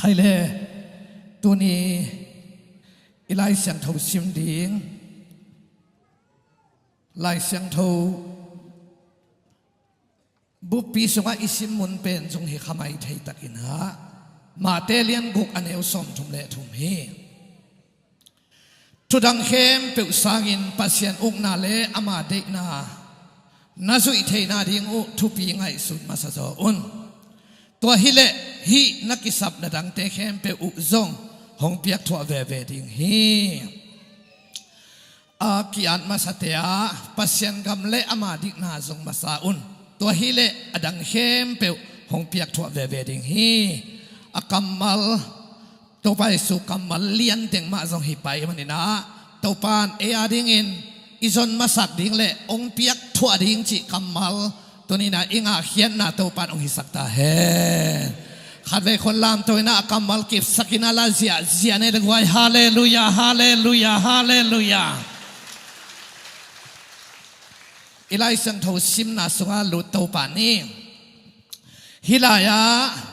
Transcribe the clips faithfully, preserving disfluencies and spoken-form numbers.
Hai le, tuni i Lai Siangtho sim ding, Lai Siangtho buppi sungah i sim mun pen zong hi kha mai thei takin ah, Mate lian guk a neu sawmthum le thum hi. Thudang khempeuh sangin Pasian ukna le ama deihna na zuih theihna ding uh thupi ngaihsut masa zaw un. Tua hileh hih na kisap na dangte khempeuh uh zong hong piakthuah veve ding hi. A ki-at masate ah Pasian gam le ama dikna zong masa un. Tua hileh a dang khempeuh hong piakthuah veve ding hi. A kammal, Topa Jesu kammal lianteng mah zong hi pai manin ah, Topa in ei a dingin i zon masak ding le hong piakthuah ding cih kammal tuni-in ah i ngahkhiatna Topa in hong hisak ta hen. Khatvei khut lamto in ah a kammal kipsakin ah la ziahziah ni le guai. Halleluiah, halleluiah, halleluiah. I Lai Siangtho simna sungah lut to pah ni. Hih lai-ah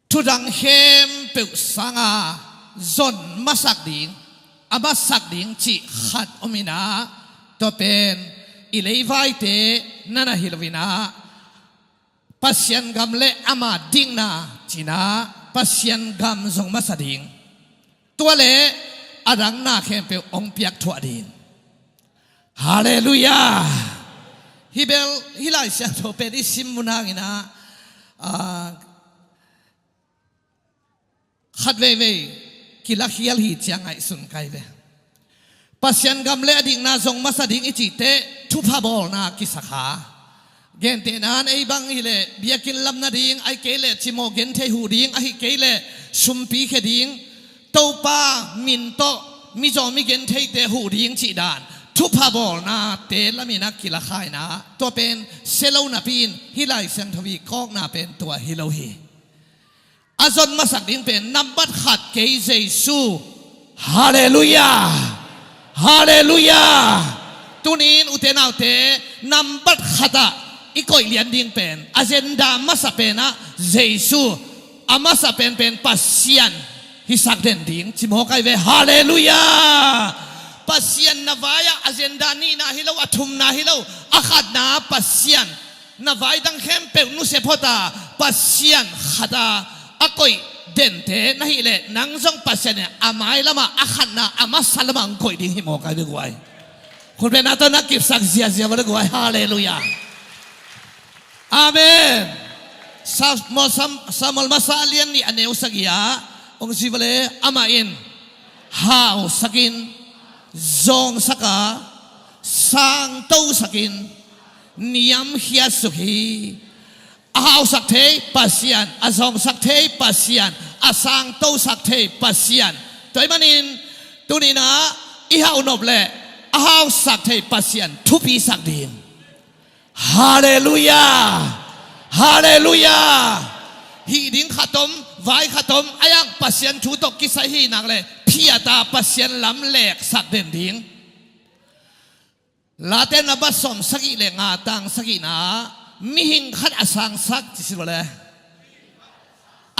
thudang khempeuh sanga zon masak ding, a masak ding cih khat om in ah, tua pen i leivaite na na hi lo in ah, Pasian gam le ama dikna ci-in ah Pasian gam zong masa ding, tua le a dang na khempeuh hong piakthuah ding. Halleluiah. Hih bel, hih Lai Siangtho pen i sim mun hangin ah, ah, khat veivei kilakhial hi ci-a ngaihsun ka hi ve. Pasian gam le a dikna zong masa ding i cih teh thupha bawlna kisa kha. Gentehna-in ei bang hileh biakinn lam nading, ahih kei leh cimawh genthei huh ding, ahih kei leh sumpi khia ding, Topa min tawh mizaw mi gentheite huh ding cih dan thupha bawlnate lam in ah kila kha in ah, tua pen sia lo napi-in hih Lai Siangtho i kawkna pen tua hi lo hi. A zon masak ding pen nambat khat kei Jesu. Halleluiah. Halleluiah. Tuni-in ute naute, nambat khat ah i koih lian ding pen, agenda masa pen ah Jesu, a masa penpen Pasian hisak den ding ci mawk ai ve. Halleluiah. Pasian na vai-ah agenda nihna hi lo, a thumna hi lo, a khatna Pasian. Na vai dang khempeuh nusia phot a, Pasian khat a a koih dente na hih leh, nang zong Pasian in a mailam ah a khatna a masa lam ah hong koih ding hi mawk ai ve guai. Khut bengna tawh na kipsak ziahziah va le guai. Halleluiah. Amen. Samuel, Samuel masa a lian nih a neu sagih ah hong ci va le, amah in hausakin, zawngsak a, sangtosakin niamkhiat suk hi. A hausak thei Pasian, a zawngsak thei Pasian, a sangtosak thei Pasian. Tua ahih manin tuni-in ah i hauhnop leh a hausak thei Pasian thupisak ding. Halleluiah. Halleluiah. Hih ding khat om, vai khat om, a yang Pasian thu tawh kisai hi nak leh phiat a Pasian lam leksak den ding. Late number sawm sagih le nga, tang sagihna, mihing khat a sangsak ci si lo le,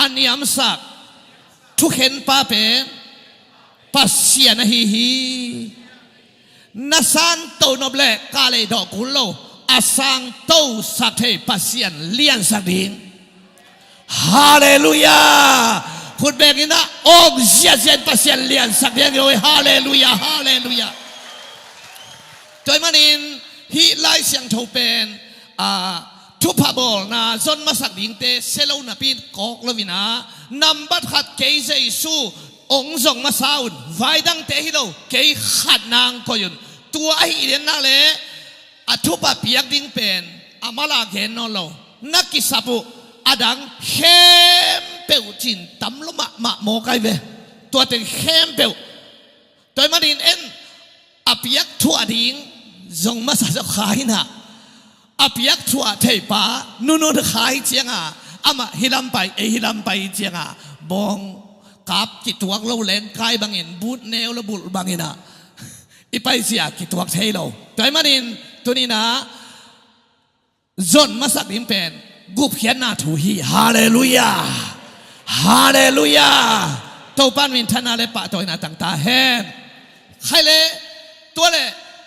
a niamsak thukhenpa pen Pasian ahi hi. Na sangto nop leh ka lei dawh kul lo, a sangtosak thei Pasian liansak ding. Halleluiah. Khut bengin ah awng ziahziah in Pasian liansak ding hi. Halleluiah, halleluiah. Tua ahih manin hih Lai Siangtho pen, ah, thupha bawlna zon masak dingte sia lo napi-in kawk lo-in ah, nambat khat kei Jesu hong zong masa un, vai dangte hi lo, kei khat nang koih un. Tua ahih lian nak leh a thupha piak ding pen a mala gen nawn lo, na kisap uh a dang khempeuh cin tam lo mahmah mawk ai ve. Tua teng khempeuh. Tua ahih manin en, a piakthuah ding zong masa zaw kha in ah, a piakthuah theipa nunun kha hi ciang a, amah hih lam pai, ei hih lam pai hi ciang a, bawng kap kituak lo lengkai bangin, but neu lo bulh bangin ah i paizia kituak thei lo. Tua ahih manin tuni-in ah zon masak ding pen gupkhiatna thu hi. Halleluiah. Halleluiah. Topa minthanna le pahtawina tangta hen. Khaile, tua le,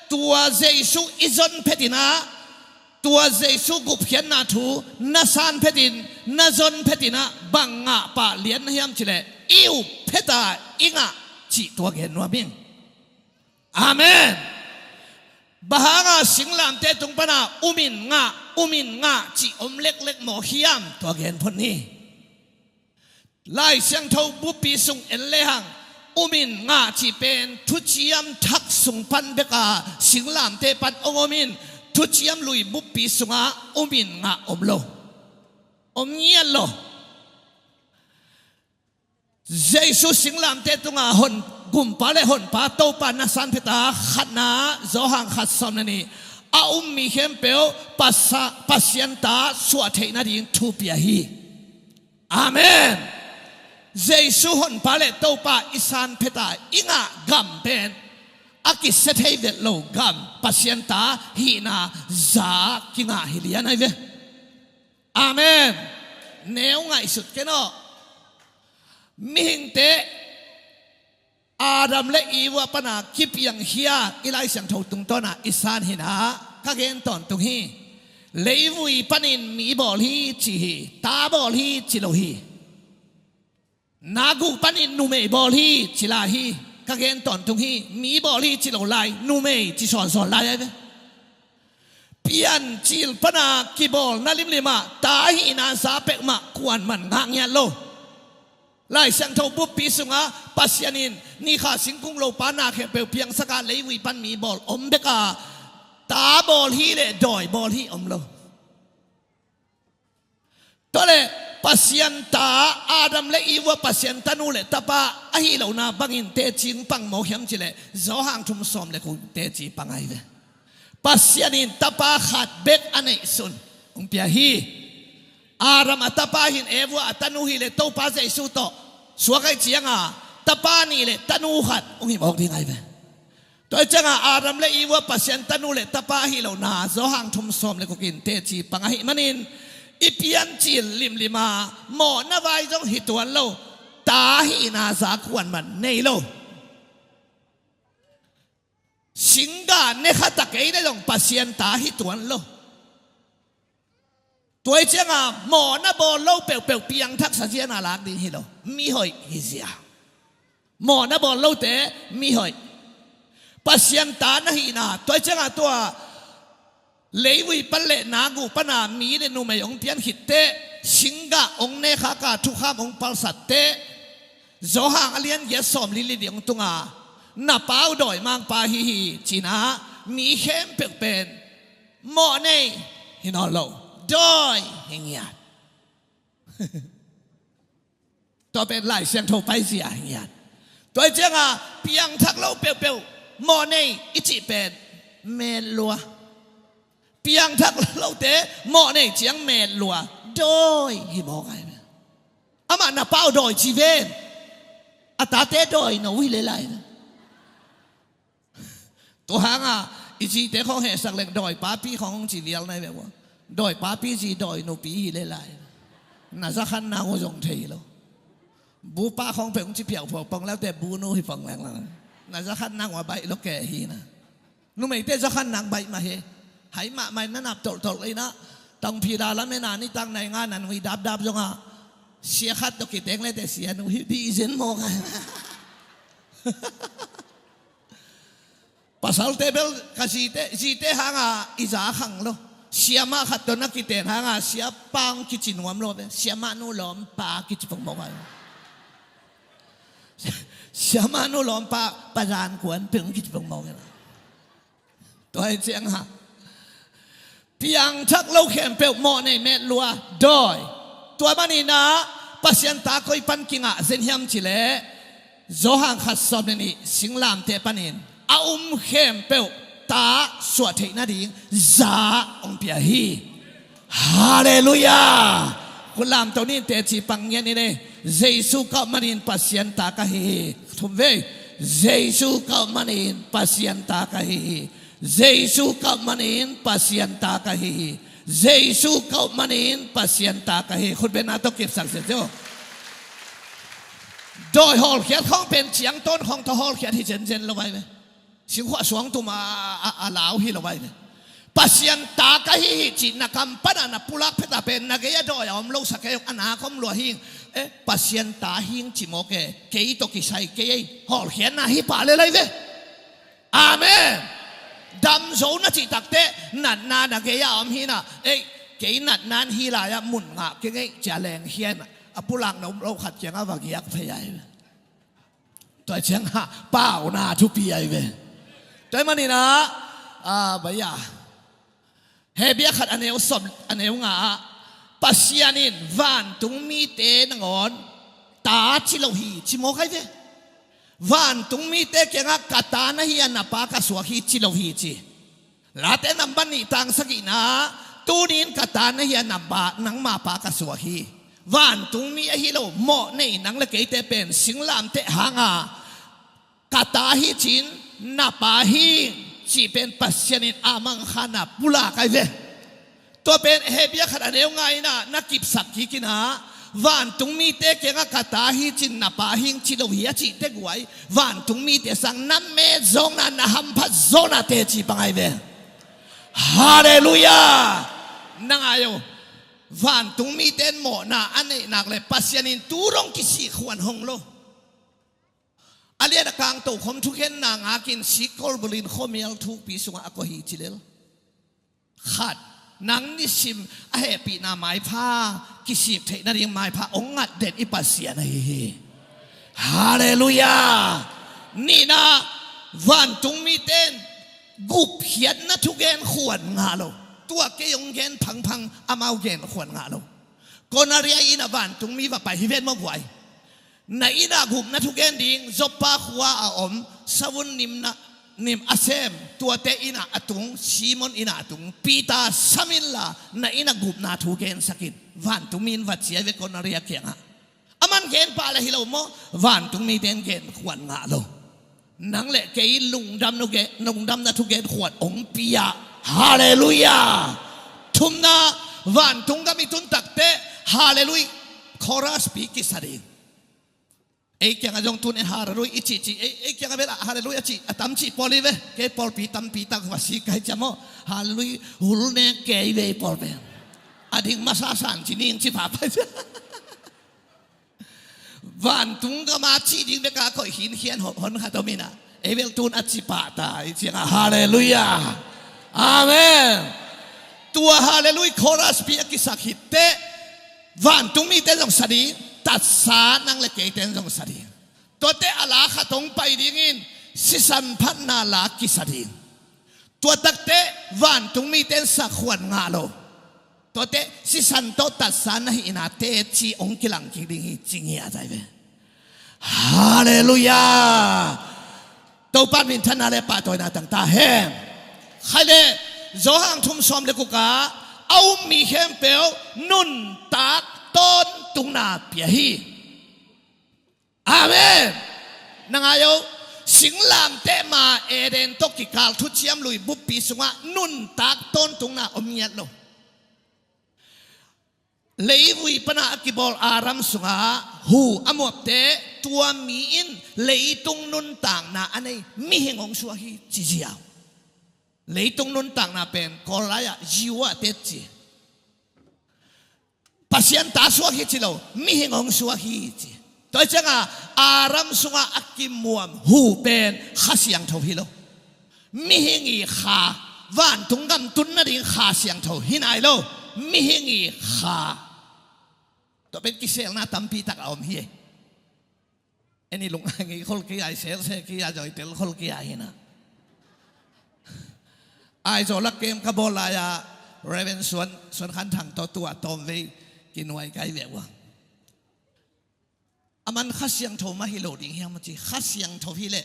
tua Jesu i zon phetinah, tua Jesu gupkhiatna thu na san phetin, na zon phetinah bang ngah pah lian na hiam cileh i up pheta i ngah cih tua gen nuam ing. Amen. Bang hanga singlamteh tung pana umin ngah, umin ngah cih om leklek maw hiam tua gen phot ni. Lai Siangtho buppi sung en lehang umin ngah cih pen thuciam thak sung pan beka singlamteh pan om omin thuciam lui buppi sungah umin ngah om lo. Om ngiat lo. Jesu singlamteh tunga hon gumpa le honpa Topa na san pheta khatna Johan khat sawm le nih a um mi khempeuh Pasa-, Pasian ta suah theih nading thu pia hi. Amen. Jesu honpa le Topa i san pheta i ngah gam pen a kisia thei vet lo gam Pasian ta hihna za kingah hi lian ai ve. Amen. Neu ngaihsut ken aw. Mihingte Adam le Eva pana kipiangkhia i Lai Siangtho tungtawna i san hina ka gen tawntung hi. Leivui panin mi bawl hi ci hi, ta bawl hi ci lo hi. Nagu panin numei bawl hi ci lai hi. Ka gen tawntung hi. Mi bawl hi ci lo lai, numei ci sawnsawn lai ai ve. Piancil pana kibawlna limlimah ta hihna za peuhmah kuanman ngah ngiat lo. Lai Siangtho buppi sungah Pasian in nikha singkung lopa na khempeuh piangsaka leivui pan mi bawl om beka ta bawl hi le dawi bawl hi om lo. Tua le Pasian ta Adam le Eva Pasian tanu le tapa ahi lohna bangin teci pang maw hiam cileh Johan thum sawm le kua teci pang ai ve. Pasian in tapa khat bek a neihsun hong pia hi. Adam a tapa hin Eva a tanu hi le Topa Jesu tawh suak ai cianga tapa nih le tanu khat hong hi mawk ding ai ve. Tua cianga Adam le Eva Pasian tanu le tapa ahi lohna Johan thum sawm le kukin teci pang ahi manin i piancil limlima mawhna vai zong hi tuan lo. Ta hihna za kuanman nei lo. Singgah ne khat a kei le zong Pasian ta hi tuan lo. Tua hi cianga mawhna bawl lo peuhpeuh piangthak sa ziana lak ding hi lo. Mihoih hi zia. Mawhna bawl lote mihoih. Pasian ta na hihna tua hi cianga tua leivui pan le nagu pana mi le numei hong pian khitte singgah hong nekhaka thukham hong palsatte Johan a lian giat sawm li li ding hong tunga na pau dawi mangpa hi hi cina mi khempeuh pen mawh nei hi nawn lo dawi hi ngiat. Tua pen Lai Siangtho paizia hi ngiat. Tua hi cianga piangthak lo peuhpeuh mawh nei i cih pen metlua. Piangthak lote mawh nei ciang metlua dawi hi mawk ai. Amah na pau dawi ci ven. A tate dawi no uh hi le lai. Tua hanga i zite khawng hehsak leng dawi papi khawng hong ci vial nai ve ua. Dawi papi zi dawi nupi hi le lai. Na zakhan nang uh zong thei lo. Bupa khawng peuh hong ci piauh phuak pong leute bunu hi pong leng lang. Na zakhan nang ua baih lo ke hi na. Numeite zakhan nang baih mah hi. Hai mahmah na nap tolhtolh lei na. Tangphila lamena nitang nai nga nan hui dapdap zonga sia khat tawh kiteng lete sia nu hi dih zen mawk ai. Pasalte bel ka zite, zite hanga i za khang lo. Siamah khat tawh na kiten hanga siapa hong kici nuam lo ve. Siamah nu lawmpa kici pongpong ai. Siamah nu lawmpa pazan kuan peng kici pongpong ai. Tua hi cianga piangthak lo khempeuh mawh nei metlua dawi. Tua manina Pasian ta koi pan kingah zen hiam cileh Johan khat sawm le nih singlamteh panin a um khempeuh ta suah theih nading za hong pia hi. Halleluiah. Khut lamto nin teci pang ngiat ni le Jesu kauh manin Pasian ta ka hi hi. Thum vei. Jesu kauh manin Pasian ta ka hi hi. Jesu kauh manin Pasian ta ka hi hi. Jesu ka up manin Pasian ta ka hi. Khut bengna tawh kipsak sia cio. Dawi hawlkhiat khawng pen ciangtawn khawng tawh hawlkhiat hi zenzen lo vai ve. Singkhuah suangtum a, a, a lau hi lo vai ve. Pasian ta ka hi hi cih na kam pana na pulak phet a pen na gei a dawi a om lo sa kei ung, a nak om lua hi. Eh, Pasian ta hi ing ci mawk e, kei tawh kisai kei ei. Hawlkhiatna hi pah le lai ve. Amen. Dam zo na cih takteh natna na gei a om hi na. Ei, kei natna hi lai-ah mun ngah kei ngei cia leng hian a pulak na um lo khat kiangah va giak phei ai ve. Tua ciangah pauna thupi ai ve. Tua maninah a, bai a Hebia khat a neu sawm, a neu nga ah Pasian in vantung mite nangawn ta ci lo hi ci mawk ai ve. Vantung mite kiangah ka ta na hi a na pa ka suak hi ci lo hi ci. Late nambat nih tang sagihna, tunin ka ta na hi a nambat nangma pa ka suak hi. Vantung mi ahi lo mawh nei nang le keite pen singlamteh hanga ka ta hi cin na pa hi cih pen Pasian in a mangkha na pulak ai ve. Tua pen Hebia khat a neu nga inah na kipsak kik inah vantung mite kiangah ka ta hi cin na pa hing ci lo hi a cih teh guai vantung mite sang na met zawkna na hamphat zawkna teci pang ai ve. Halleluiah. Na ngai o. Vantung mite in mawhna a neih nak le Pasian in tu dong kisik khuan hong lo. A lian a kang tokhom thukhenna ngakin sikkolbulin khuamial thukpi sungah a koih hi ci lel. Khat, nang nisim a hehpihna maipha kisik theih nading maipha hong ngat den i Pasian ahi hi. Halleluiah. Nihna, vantung mite in gupkhiatna thugen khuan ngah lo. Tua kei hong gen phangphang amau gen khuan ngah lo. Konaria inn ah vantung mi va pai hi ven maw guai. Na inn ah gupna thugen ding Joppa khua a om savun nimna nim a sem tuate inn ah a tung Simon inn ah a tung Peter sam inla na inn ah gupna thugen sakin vantung mi in va ciai ve Konaria kiangah. Aman gen pah le hi lo maw vantung mite in gen khuan ngah lo. Nang le kei lungdam nu ge, lungdamna thugen khuat hong pia. Halleluiah. Thumna, vantung gam i tun takteh halleluiah chorus pi kisa ding. Ei kiangah zong tun e halleluiah i cih cih ei, ei kiangah bel ah halleluiah a cih a tam cih pawl hi ve. Kei pawlpi tampi tak va sik kai ciam aw. Halleluiah hul nek kei ve i pawl pen a ding masa san ci ning ci pha pai ciam. Vantung gama cih ding beka koih khinkhian hon khat om inah ei bel tun a ci pahta i ciangah halleluiah. Amen. Tua halleluiah chorus pi a kisak hitteh vantung mite zong sa ding, tatsa nang le keite zong sa ding. Tuate a la khat hong pai dingin sisan phatna la kisa ding. Tua takteh vantung mite in sakhuan ngah lo. Tuate sisan tawh tatsa na hihna teci hong kilang kik ding hi ci ngiat ai ve. Halleluiah. Topa minthanna le pahtawina tang ta hen. Khai le Johan thum sawm le kuk ah a um mi khempeuh nuntak tawntungna pia hi. Amen. Na ngai o. Singlamteh ma Eden tawh kikal thuciam lui buppi sungah nuntak tawntungna om ngiat lo. Leivui pana a kibawl Adam sungah hu a muapteh tua mi in leitung nuntakna a nei mihing hong suak hi ci ziau. Leitung nuntakna pen Kawl lai-ah Jehovah teci. Pasian ta suak hi ci lo, mihing hong suak hi ci. Tua ciangah Adam sungah a kimuam hu pen Kha Siangtho hi lo. Mihing i kha, vantung gam tun nading Kha Siangtho hi nai lo. Mihing i kha. Tua pen kiselna tampi tak a om hi. Eni lungngai ngei khol kei ai selse kei a zoi tel khol kei a hina. Ai zaw lak kem ka bawl lai-a Reverend Suan, Suan Khan Thang tawh tua tawm vei kinuai kai vek ua. Aman Kha Siangtho mah hi lo ding hiam a ci. Kha Siangtho hi leh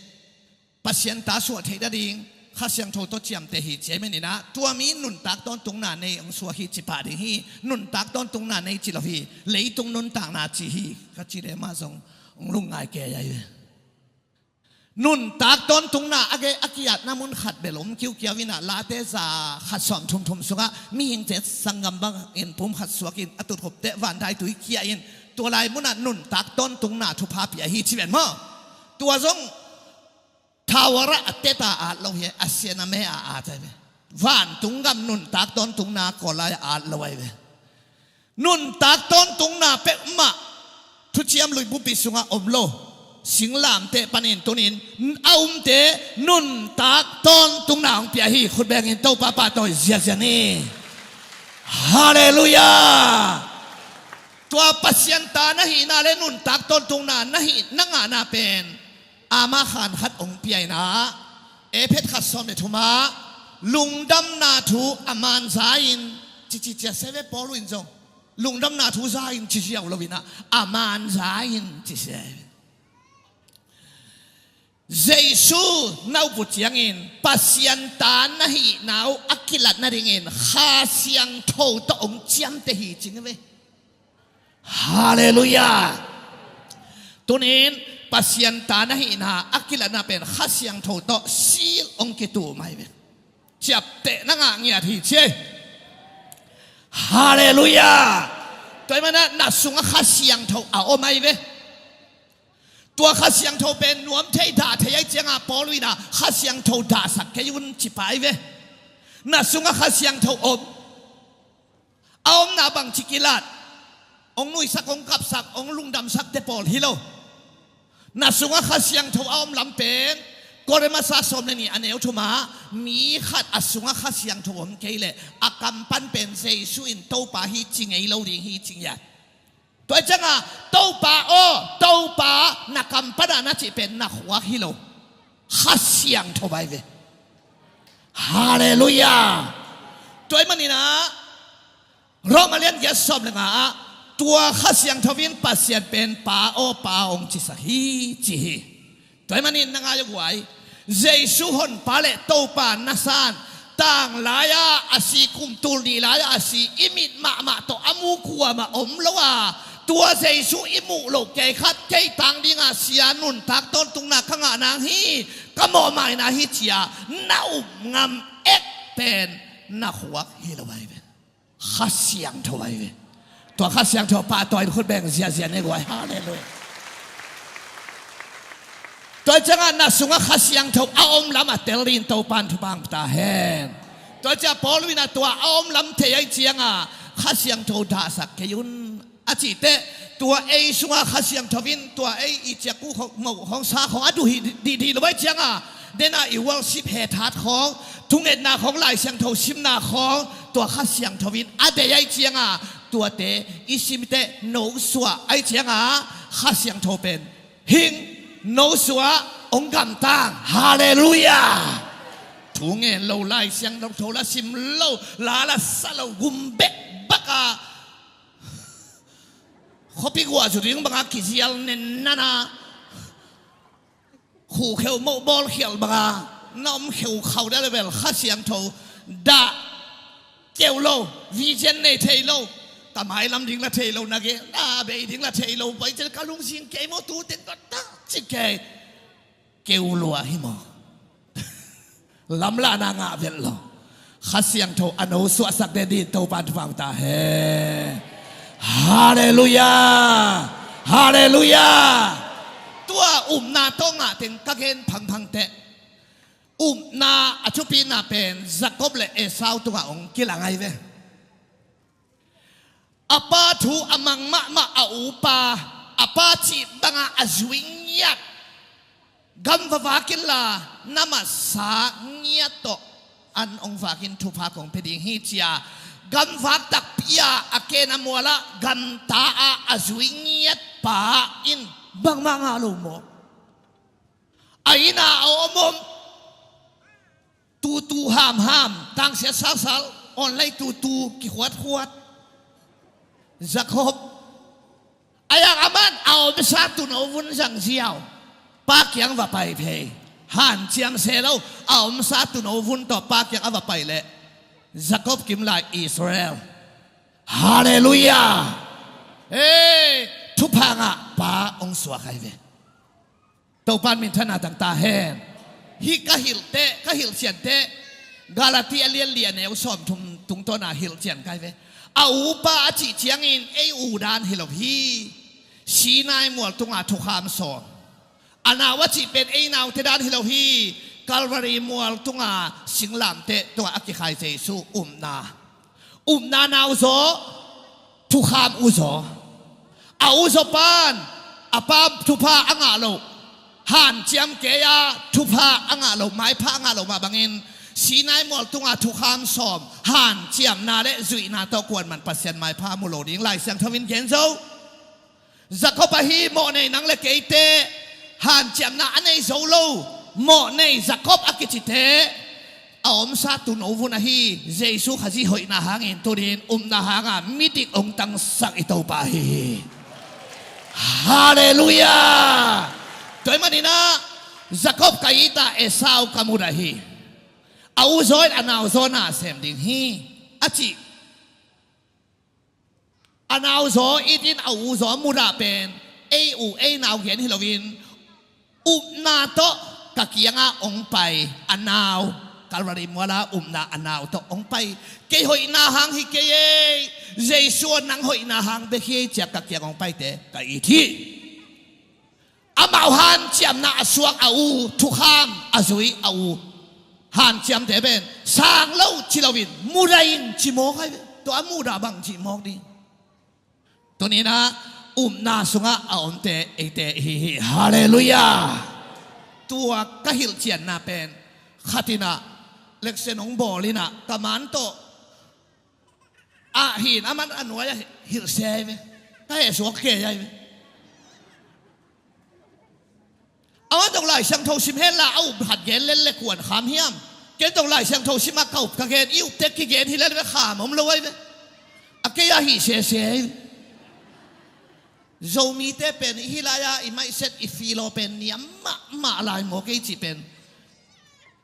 Pasian ta suah theih nading Kha Siangtho tawh ciamteh hi ci ei meninah tua mi nuntak tawntungna nei hong suak hi ci pah ding hi. Nuntak tawntungna nei ci lo hi. Leitung nuntakna ci hi ka ci le mah zong hong lungngai kei ai ve. Nuntak tawntungna a gei a ki-atna mun khat bel om kiukiau in ah, Late za khat sawm thum thum sungah mihingte sanggam bangin pum khat suakin a tutkhupte vandaitui kia in, tua lai munah nuntak tawntungna thupha pia hi ci ven maw? Tua zong thawara a teta at lo hi, a sia na me a at ahi ve. Vantung gam nuntak tawntungna kawlai a at lo ahi ve. Nuntak tawntungna peuhmah thuciam luibumpi sungah om lo. Singlamteh panin tunin a umte nuntak tawntungna hong pia hi. Khut bengin Topa pahtawi ziazia ni. Halleluiah. Tua Pasian ta na hihna le nuntak tawntungna na hih na ngahna pen ama khan khat hong pia in ah, Efesa khat sawm le thumah lungdamna thu a man za in, cici cia se ve Paul in zong. Lungdamna thu za in ci ziau lo in ah, a man za in ci se. Jesu na up uh ciangin Pasian ta na hihna uh a kilat nadingin Kha Siangtho tawh hong ciamteh hi cing ve. Halleluiah. Tunin Pasian ta na hihna a kilatna pen Kha Siangtho tawh seal hong kitum ahi ve. Ciapteh na ngah ngiat hi ci. Halleluiah. Tua ahih manin ah na sungah Kha Siangtho a om ahi ve. Tua Kha Siangtho pen nuam thei dah thei ahi ciangah Paul in ah Kha Siangtho dahsak kei un ci pah ahi ve. Na sungah Kha Siangtho om. A omna bangci kilat, hong nuihsak, hong kapsak, hong lungdamsakte pawl hi lo. Na sungah Kha Siangtho a om lam pen Korin masa sawm le nih a neu thumah, mi khat a sungah Kha Siangtho om kei leh a kam pan pen Jesu in Topa hi ci ngei lo ding hi ci ngiat. Tua ciangah Topa aw, Topa na kam pan ah na cih pen na khuak hi lo. Kha Siangtho ahi ve. Halleluiah. Tua ahih manin ah Rom a lian giat sawm le nga ah tua Kha Siangtho in Pasian pen Pa aw Pa hong cisak hi ci hi. Tua ahih manin na ngai a guai, Jesu Honpa le Topa na san, tanglai-ah a si, kum tul nih lai-ah a si, i mit mahmah tawh a mu kuamah om lo a, tua Jesu i muh loh kei khat kei tang dingah sia nuntak tawntungna ka ngah nang hi, ka mawhmaina hi cia na up ngam ek pen na khuak hi lo ahi ve. Kha Siangtho ahi ve. Tua Kha Siangtho pahtawi in khut beng ziazia ne guai. Halleluiah. Tua ciangah na sungah Kha Siangtho a om lam a tel dingin Topa in thupha hong pia ta hen. Tua ciah Paul in ah tua a om lam thei ahi ciangah Kha Siangtho dahsak kei un a cih teh, tua ei sungah Kha Siangtho in tua ei i ciakkuh khawng, moh khawng, sa khawng a duh hi dihdih lo ahi ciangah, den a i worship hethat khawng, thungetna khawng, Lai Siangtho simna khawng, tua Kha Siangtho in a deih ahi ciangah tuate i sim teh nosuah ahi ciangah Kha Siangtho pen hing nosuah hong gamtang. Halleluiah. Thu ngen lo, Lai Siangtho la sim lo, la la sa lo, gum bekbak a, khuapi guah zu ding bangah kizial nennan a, khukheu moh bawlkhialh bangah na om kheu khau deuh leh bel Kha Siangtho dah keu lo, vision nei thei lo, ka mailam ding la thei lo, na gen na bei ding la thei lo, pai cian ka lungsim kei maw, tu teng ka tak ci kei. Keu lua hi maw? Lamlahna ngah vet lo. Kha Siangtho a nosuahsak den dingin Topa in thupha hong pia ta hen. Halleluiah. Halleluiah. Tua upna tawh ngah teng ka gen phangphang teh, upna a thupina pen Jacob le Esau tungah hong kilang ahi ve. A pa thu a mang mahmah a upa, a pa cih bangah a zui ngiat, gam va vak inla, na masa ngiat tawh an hong vak in thupha kong pia ding hi, ci-a gam vak takpi-a a ken a mualah gamta-a a zui ngiat pa in bangmah ngah lo maw? A inn-a a om om, tutu hamham, tangsiat salsal, online tutu kikhuatkhuat. Jacob, a yang a man a omsa tuuno vun zang ziau, pa kiang va pai phei. Hanciam se lo, a omsa tuuno vun tawh pa kiang a va pai leh Jacob kim lai Israel. Halleluiah. Hei, thupha ngah pa hong suak ahi ve. Topan minthanna tangta hen. Hih ka hilh teh, ka hilh cian teh, Galati a lian li a neu sawmthum tungtawna hilh cian kai ve. A upa a cih ciangin ei u dan hi lo hi. Sinai mual tunga thukham sawm. A nau a cih pen ei naute dan hi lo hi. Calvary mual tunga singlamteh tunga a kikhai Jesu upna. Upna nau zaw, thukham u zaw. A u zaw pan a pa thupha a ngah loh, hanciam kei-a thupha a ngah loh, maipha a ngah loh mah bangin Sinai mual tunga thukham sawm, hanciamna le zuihna tawh kuaman Pasian maipha a mu lo ding Lai Siangtho in gen zo. Jacob ahi mawhnei nang le keite, hanciamna a nei zo lo mawhnei Jacob a kicite, a omsa tuuno vun ahi Jesu Khazih hoihna hangin tunin upna hanga midik hong tangsak i Topa ahi hi. Halleluiah. Tua ahih maninah Jacob ka it a, Esau ka mudah hi. A u zaw in a nau zaw na sem ding hi a cih. A nau zaw it in a u zaw mudah pen ei u ei nau gen hi loin, upna tawh ka kianga hong pai a nau, Calvary muala upna a nau tawh hong pai. Kei hoihna hang hi kei ei, Jesu nang hoihna hang bek hi ei ciah ka kiang hong paite ka it hi. Amau hanciamna a suak a u, thukham a zui a u, hanciamte pen sang lo ci loin mudah in ci mawk ahi ve. Tua a mudah bang ci mawk ding. Tuninah upna sungah a omte eite ihi hi. Halleluiah. Tua ka hilhcianna pen khatinah leksen hong bawl inah ka man tawh ah hin a man a nuai a hilhse ahi ve. Ka hehsuak kei ahi ve. A man tawh Lai Siangtho sim henla a up khat gen lel le kuan kham hiam? Ken tawh Lai Siangtho sim a ka up ka gen, i upte kigen hi lel ve, kham om lo ahi ve. A kei a hih sese ahi ve. Zomite pen i hih lai-a i maiset i filo pen niam mahmah lai maw kei cih pen.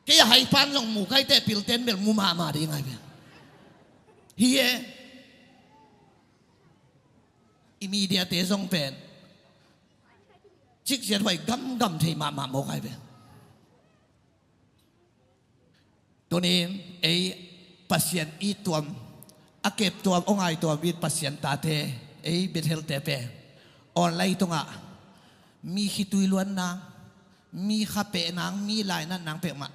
Kei a haipan zong mu kaite pilten bel mu mahmah ding ahi ve. Hi e. I mediate zong pen cikciat huai gamgam thei mahmah mawk ahi ve. Tunin ei Pasian i tuam, a kep tuam, aw ngai tuam it Pasian tate, ei Bethel-te pen online tungah mi khitui luan nang, mi kha peh nang, mi lainat nang peuhmah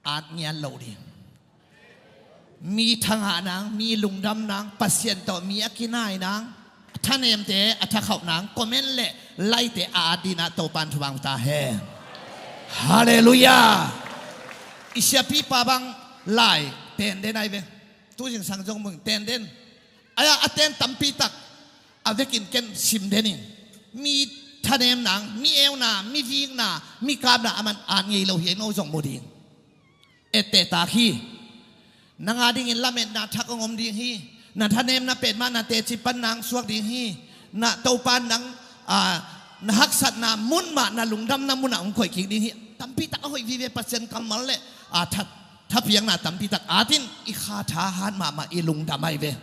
at ngiat loh ding. Mi thangah nang, mi lungdam nang, Pasian tawh mi a kinai nang, a thanemte a thakhauh nang, comment le like-te a at dinah Topan thupha ta hen. Halleluiah. I siapipa bang lai tenden ahi ve. Tu zingsang zong mung tenden. Aia a ten tampi tak a vekin ken sim den in. Mi thanem nang, mi euna, mi vikna, mi kapna a man at ngei lo hi ei, no zong mu ding. Etteh tak hi. Nang a dingin lametna thak hong om ding hi. Na thanemna petmah na teci pan nang suak ding hi. Na Topa nang, a, na haksatna mun mah, na lungdamna munah hong koih kik ding hi. Tampi tak a hoih vive Pasian kammal le, a, tha, thapiakna tampi tak atin i kha tha hat mahmah, i lungdam ahi ve.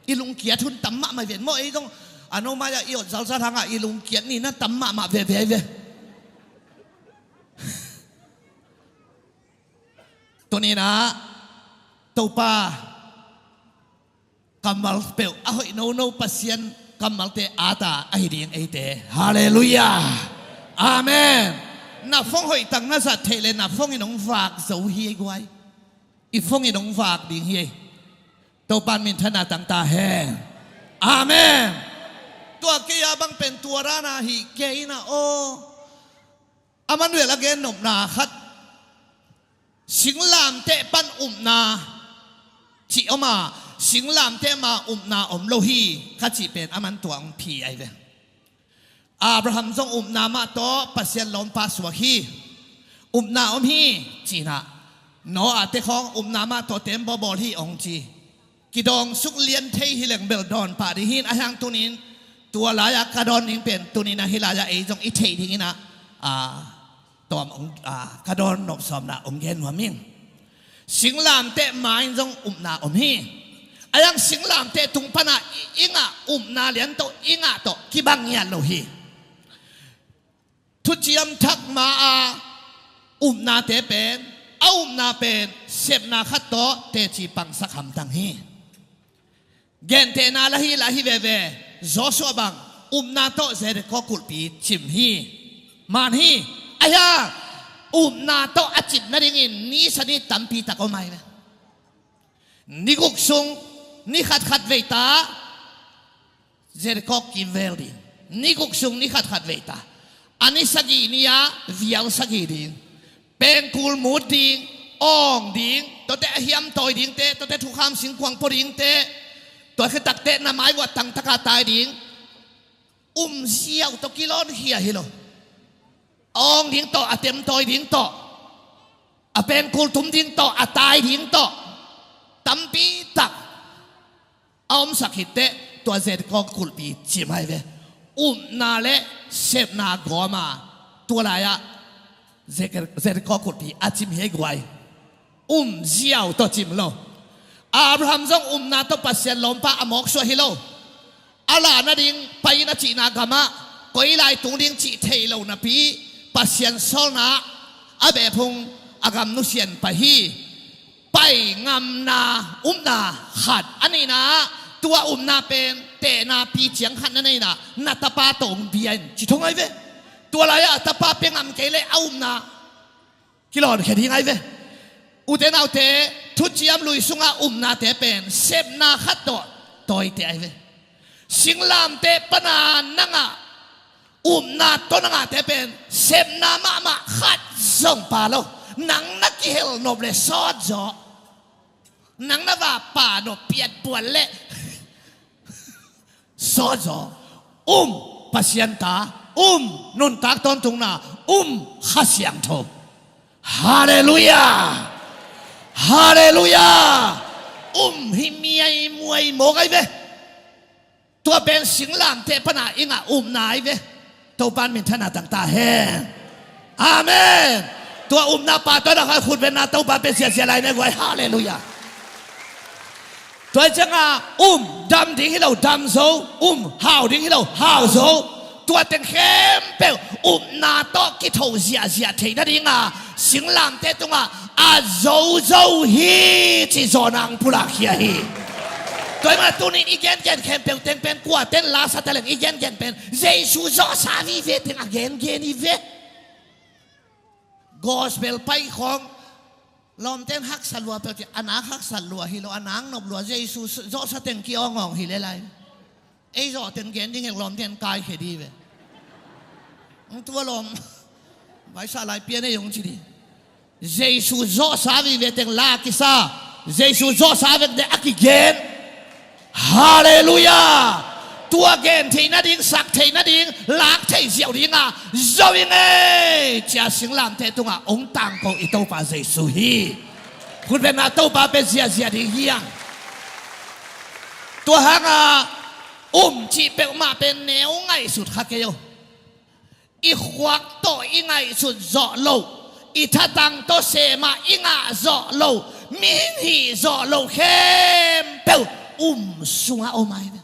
I lungkiat hun tam mahmah ve. Maw ei zong a no mai-ah i ot zalzal hangah i lungkiat nina tam mahmah veve ahi ve. Tuninah Topa kammal peuh a hoih nono Pasian kammalte ata ahi ding eite. Halleluiah. Amen. Na phone hoih tak na zat theih le na phone in hong vak zo hi ei guai. I phone in hong vak ding hi ei. Topan minthanna tang ta hen. Amen. Tua kei a bang pen tua rana hi kei na aw. A man vel a gen nopna khat. Singlamteh pan upna cih om a, singlamteh ma upna om lo hi ka cih pen a man tua hong phi ahi ve. Abraham zong upna mah tawh Pasian lawmpa suak hi. Upna om hi cinah Noah te khawng upna mah tawh tembaw bawl hi hong ci. Kidawngsuk lian thei hi leng bel dawn pah ding hi in, a hiang tunin tua lai-a ka dawn ding pen tunin ahi lai-a ei zong i theih ding inah, a, tawm hong, a, ka dawn nopsawmna hong gen nuam ing. Singlamteh ma in zong upna om hi. A hiang singlamteh tung pana i, i ngah upna lian tawh i ngah tawh kibang ngiat lo hi. Thuciam Thak ma-a upnate pen, a upna pen sepna khat tawh teci pangsak hamtang hi. Gentehna la hi, la hi veve. Joshua bang upna tawh Jericho kulhpi cim hi. Man hi. Ahi hang upna tawh a cim nadingin ni sani tampi tak om ahi ve. Ni guk sung ni khatkhat veita Jericho kimvel ding. Ni guk sung ni khatkhat veita. A ni sagih ni-ah vial sagih ding. Pengkul mut ding, awng ding, tuate a hiam tawi dingte, tuate thukham singkuang pua dingte, tua khitakte na mai vuah tangtaka tai ding. Um ziau tawh kilawnkhia hi lo. A awng ding tawh, a tem tawi ding tawh, a pengkul tum ding tawh, a tai ding tawh, tampi tak a omsak hi teh, tua Jericho kulhpi cim ahi ve. Upna le sepna gawma tua lai-ah Jer-, Jericho kulhpi a cim hi ei guai. Um ziau tawh cim lo. Abraham zong upna tawh Pasian lawmpa a mawksuah hi lo. A la nading pai-in a cihna gamah koi lai tung ding cih thei lo napi, Pasian sawlna a behphung a gam nusian pah hi. Pai ngamna upna khat a neihna ah, tua upna pen tehna pi ciang khat na neihna, na tapa tawh hong bia in ci thong ahi ve. Tua lai-ah a tapa pia ngam kei leh a upna kilawnkhia ding ahi ve. Ute naute, thuciam lui sungah upnate pen sepna khat tawh tawite ahi ve. Singlamteh pana na ngah upna tawh na ngahte pen sepna mahmah khat zong pha lo. Nang na kihel nop le sawt zaw. Nang na vapa nop piat buan le sawt zaw. Um Pasian ta, um nuntak tawntungna, um Kha Siangtho. Halleluiah. Halleluiah. Um hi miaimuai mawk ahi ve. Tua pen singlamteh pana i ngah upna ahi ve. Topa in minthanna tang ta hen. Amen. Tua upna pa tawh na khai khutbetna Topa pen siasia lai ne guai. Halleluiah. Tua hi cianga um dam ding hi lo, dam zo. Um hau ding hi lo, hau zo. Tua teng khempeuh upna tawh kitho ziahziah theih nadinga singlamteh tungah a zozo hi cih zawhna hong pulakkhia hi. Tua hi mah tunin i gengen khempeuh teng pen kuaten la sa taleng i gengen pen Jesu zawhsa vive teng a gengen hi ve. Gospel pai khawng lawmten haksa lua peuh ci, a nak haksa lua hi lo, a nak nop lua, Jesu zawhsa teng ki-awngawng hi le lai. Ei zawh teng gen ding hek lawmten kaikhia di ve. Hong tua lawm vaisa lai pian ei hong ci di. Jesu zawhsa vive teng la kisa. Jesu zawhsa vekte a kigen. Halleluiah. Tua gen theih nading, sak theih nading, lak theih ziau dinga zo ing ei cia singlamteh tungah hong tangko i Topa Jesu hi. Khutbetna Topa pen ziahziah ding hi hang. Tua hanga um cih peuhmah pen neu ngaihsut kha kei o. I khuak tawh i ngaihsut zawh loh, i thatang tawh seemah i ngah zawh loh, mihing hih zawh loh khempeuh um sungah om ahi ve.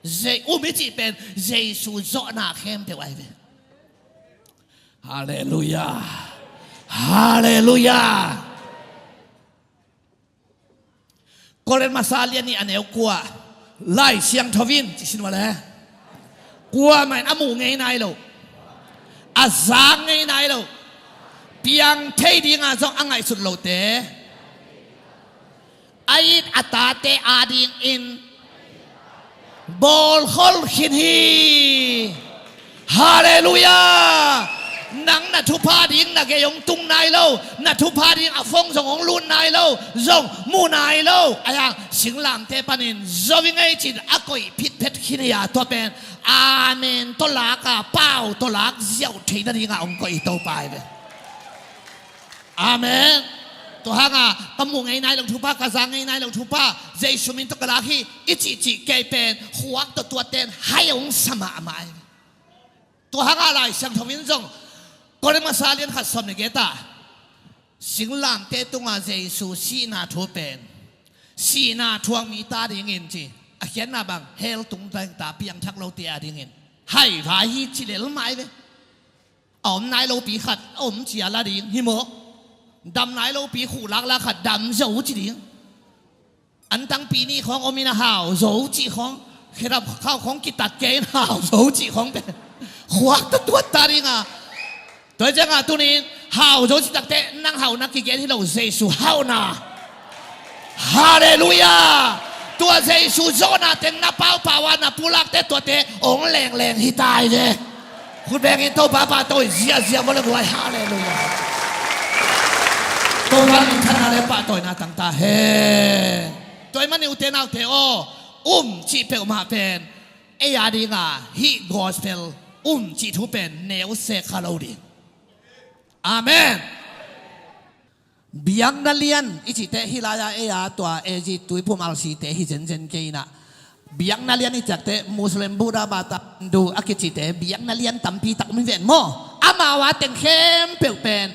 Je-, um i cih pen Jesu zawhna khempeuh ahi ve. Halleluiah. Halleluiah. Korin masa lian nih a neu kua. Lai Siangtho in ci sin vale. Kuamah in a muh ngei nai lo, a za ngei nai lo, piang thei dinga zong a ngaihsut lote a it a tate adingin bawlkhol khin hi. Halleluiah. Nang na thupha ding na gei hong tung nai lo, na thupha ding a phone zong hong lut nai lo, zong mu nai lo. Ahi hang singlamteh panin zo ing ei cin a koih phitphet khin hi a, tua pen amen tawh laka pau tawh lak ziau theih nadinga hong koih hi Topa hi ve. Amen. Tua hanga ka muh ngei nai lo thupha, ka za ngei nai lo thupha, Jesu min tawh ka lak hi i cihcih kei pen khuak tawh tuaten hai hong sa mahmah hi. Tua hanga Lai Siangtho in zong Korin masa lian khat sawm le geta singlamteh tunga Jesu sihna thu pen sihna thuak mite adingin ci, a khiatna bang hell tung tengta piangthak lote adingin haivai hi ci lel mah hi ve. A om nai lopi khat a om cia la ding hi maw? Dam nai lopi khuh laklak khat dam zo ci ding. Antangpi nih khawng om in a hau zo cih khawng, khedap khau khawng kitat kei in hau zo cih khawng pen khuak tuatuat ta ding a. Tua hi ciangah tunin hau zo cih takteh nang hauhna kigen hi lo, Jesu hauhna. Halleluiah. Tua Jesu zawhna teng na paupau a na pulakte tuate ong lengleng hi tai ve. Khut bengin Topa pahtawi ziahziah vua le guai. Halleluiah. Topa minthanna le pahtawina tang ta hen. Tua ahih manin ute naute aw, um cih peuhmah pen ei a dinga hih gospel um cih thu pen neu se kha lo ding. Amen. Biakna lian i cihte hih lai-a ei a tua A Z Tuiphum R C te hi zenzen kei inah. Biakna lian i ciakte Muslim, Buddha, Bata, Hindu a kicihte biakna lian tampi tak mi ven maw? Amau a teng khempeuh pen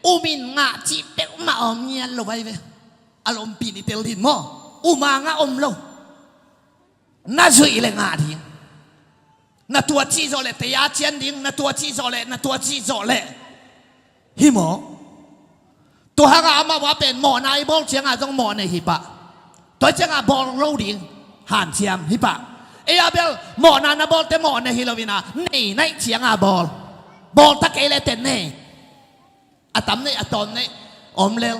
um in ngah cih peuhmah om ngiat lo vai ve. A lompi ni tel din maw? Um a ngah om lo. Na zuih le ngah ding. Na tua cih zawh leh tei a cian ding, na tua cih zawh leh, na tua cih zawh leh. Hi maw? Tua hanga amau a pen mawhna i bawl cianga zong mawh nei hi pah. Tua cianga bawl lo ding hanciam hi pah. Ei a bel mawhna na bawlte mawh nei hi lo ina, nei naih cianga bawl. Bawl ta kei le ten nei. A tam nei, a tawm nei, om lel.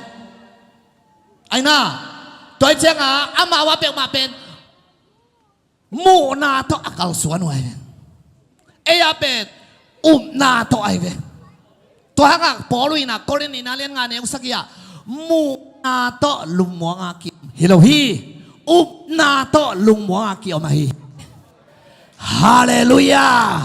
Aina, tua cianga amau a peuhmah pen muhna tawh a kalsuan uh ahi ve. Ei a pen upna tawh ahi ve. Tua hangah Paul uh inah Korin nihna lian nga neu sagih ah muhna tawh lungmuanga kiom hi lo hi. Upna tawh lungmuanga kiom ahi. Halleluiah.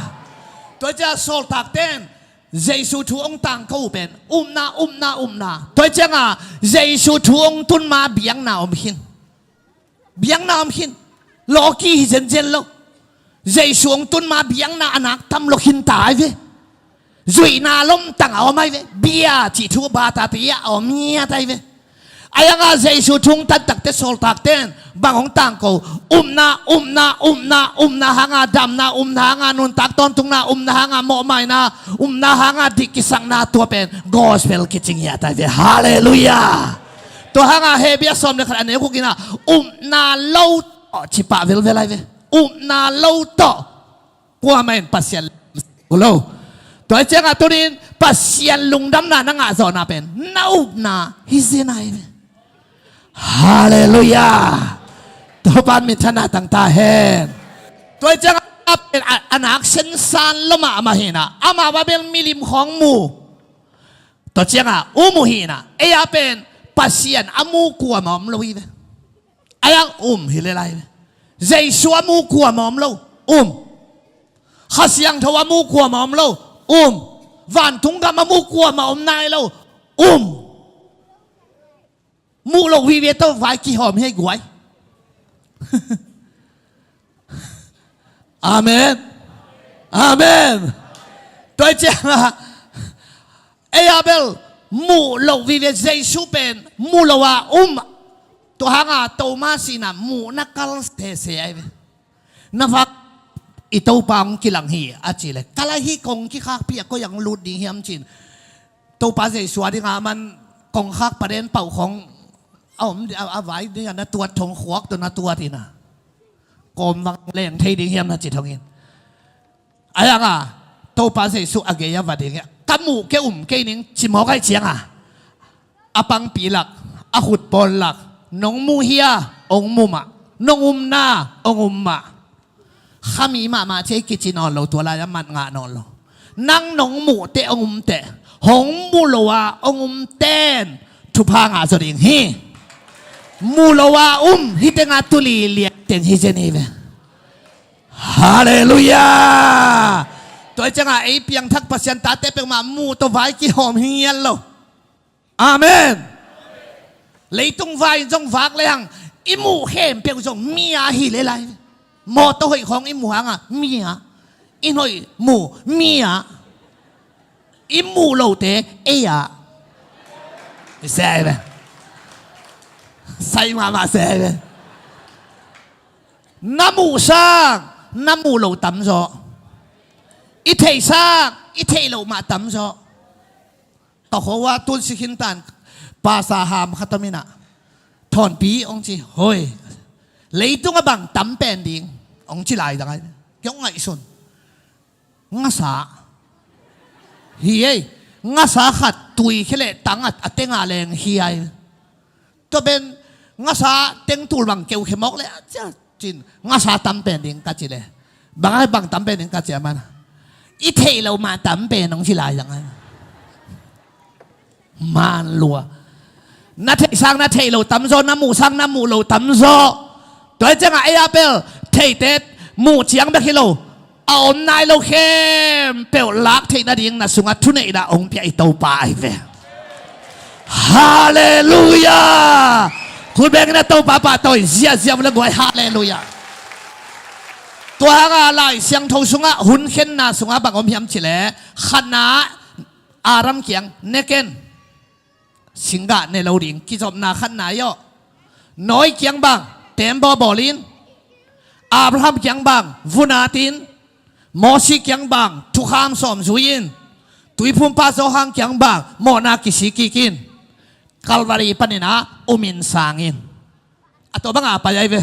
Tua ciah sawltakten Jesu thu ong tangko uh pen upna, upna, upna. Tua cianga Jesu thu ong tun ma biakna om khin. Biakna om khin. Lawki hi zenzen lo. Jesu ong tun ma biakna a nak tam lo khin ta ahi ve. Zuihna lomtang a om ahi ve. Bia cih thu bata pi a om ngiat ahi ve. Ahi hanga Jesu thu ong tan takteh sawltakten bang ong tangko? Upna, upna, upna, upna hanga damna, upna hanga nuntak tawntungna, upna hanga mawhmaina, upna hanga dih kisakna, tua pen gospel kici ngiat ahi ve. Halleluiah. Tua hanga Hebru sawm le khat a neu guk inah upna lo tawh ci pah velvel ahi ve. Upna lo tawh kuamah in Pasian lo. Tua hi ciangah tunin Pasian lungdamna na ngah zawhna pen na upna hi zen ahi ve. Halleluiah. Topa minthanna tang ta hen. Tua hi ciangah a pen a, a nak sensan lo mahmah hinah, amau a bel milim khawng mu. Tua ciangah um uh hinah, ei a pen Pasian a mu kuamah om lo hi ve. Ahi hang um hi le lai ve. Jesu a mu kuamah om lo, um. Kha Siangtho a mu kuamah om lo, um. Vantung gam a mu kuamah om nai lo, um. Muh loh vive tawh vai kihawm hi ei guai. Amen. Amen. Tua hi ciangah ei a bel muh loh vive, Jesu pen muh loh a um. Tua hanga Thomas inah muhna kal sese ahi ve. Na vak i Topa hong kilang hi a cih leh, kal ahi kong kikhakpi a koi ah hong lut ding hiam ci-in Topa Jesu a dinga man kongkhak paden pauh khawng a om, a, a vai ding a na tuat thong khuak tawh na tuat inah, kawm vang leng thei ding hiam na ci thongin. Ahi hanga Topa Jesu a gei a va ding hi a, ka muh kei um kei ning ci mawk ahih cianga a pangpi lak, a khutpawl lak, nong muh hia, ong muh mah, nong umna, ong um mah. Khami mahmah ci ei kici nawn lo, tua lai-a mat ngah nawn lo. Nang nong muh teh ong um teh, hong muh lo a ong um ten thupha ngah zaw ding hi. Muh lo a um hi tengah tuli lian teng hi zen hi ve. Halleluiah. Tua hi ciangah ei piangthak Pasian tate peuhmah muh tawh vai kihawm hi ngiat lo. Amen. Leitung vai in zong vak lehang i muh khempeuh zong mi a hi le lai. Mawtaw hoih khawng i muh hanga mi a, i hoih muh mi a, i muh lote ei a. I se ahi ve. Sai mahmah se ahi ve. Na muh sang na muh lo tamzaw. I theih sang i theih loh mah tamzaw. Ka khua-ah tun sikhin tan pasa ham khat om inah, Thawnpi, hong ci. Hoi, leitungah bang tam pen ding? Hong ci lai dang ai. Kiong ngaihsun. Ngasa hi ei. Ngasa khat tuikhia leh tang a, a tengah leng hi ai. Tua pen ngasa teng tul bang keukhia mawk leh a cia cin, ngasa tam pen ding ka ci leh, bang ai bang tam pen ding ka ci a man, i theih loh mah tam pen hong ci lai dang ai. Man lua. Na theih sang na theih loh tamzaw, na muh sang na muh loh tamzaw. Tua hi ciangah ei a pel theihte muh ciang bek hi lo, a om nai lo khempeuh lak theih nading na sungah thuneihna hong pia i Topa ahi ve. Halleluiah. Khut bengin a Topa pahtawi ziahziah un la guai. Halleluiah. Tua hangah Lai Siangtho sungah hunkhenna sungah bang om hiam cileh, khatna, Adam kiang ne ken. Singgah ne lo ding, kizopna khatna hi aw. Noah kiang bang, teembaw bawl in. Abraham kiang bang, vun at in. Mosi kiang bang, thukham sawm zui in. Tuiphumpa Johan kiang bang, mawhna kisi kik in. Calvary panin ah umin sang in. A tua bangah pai ai ve.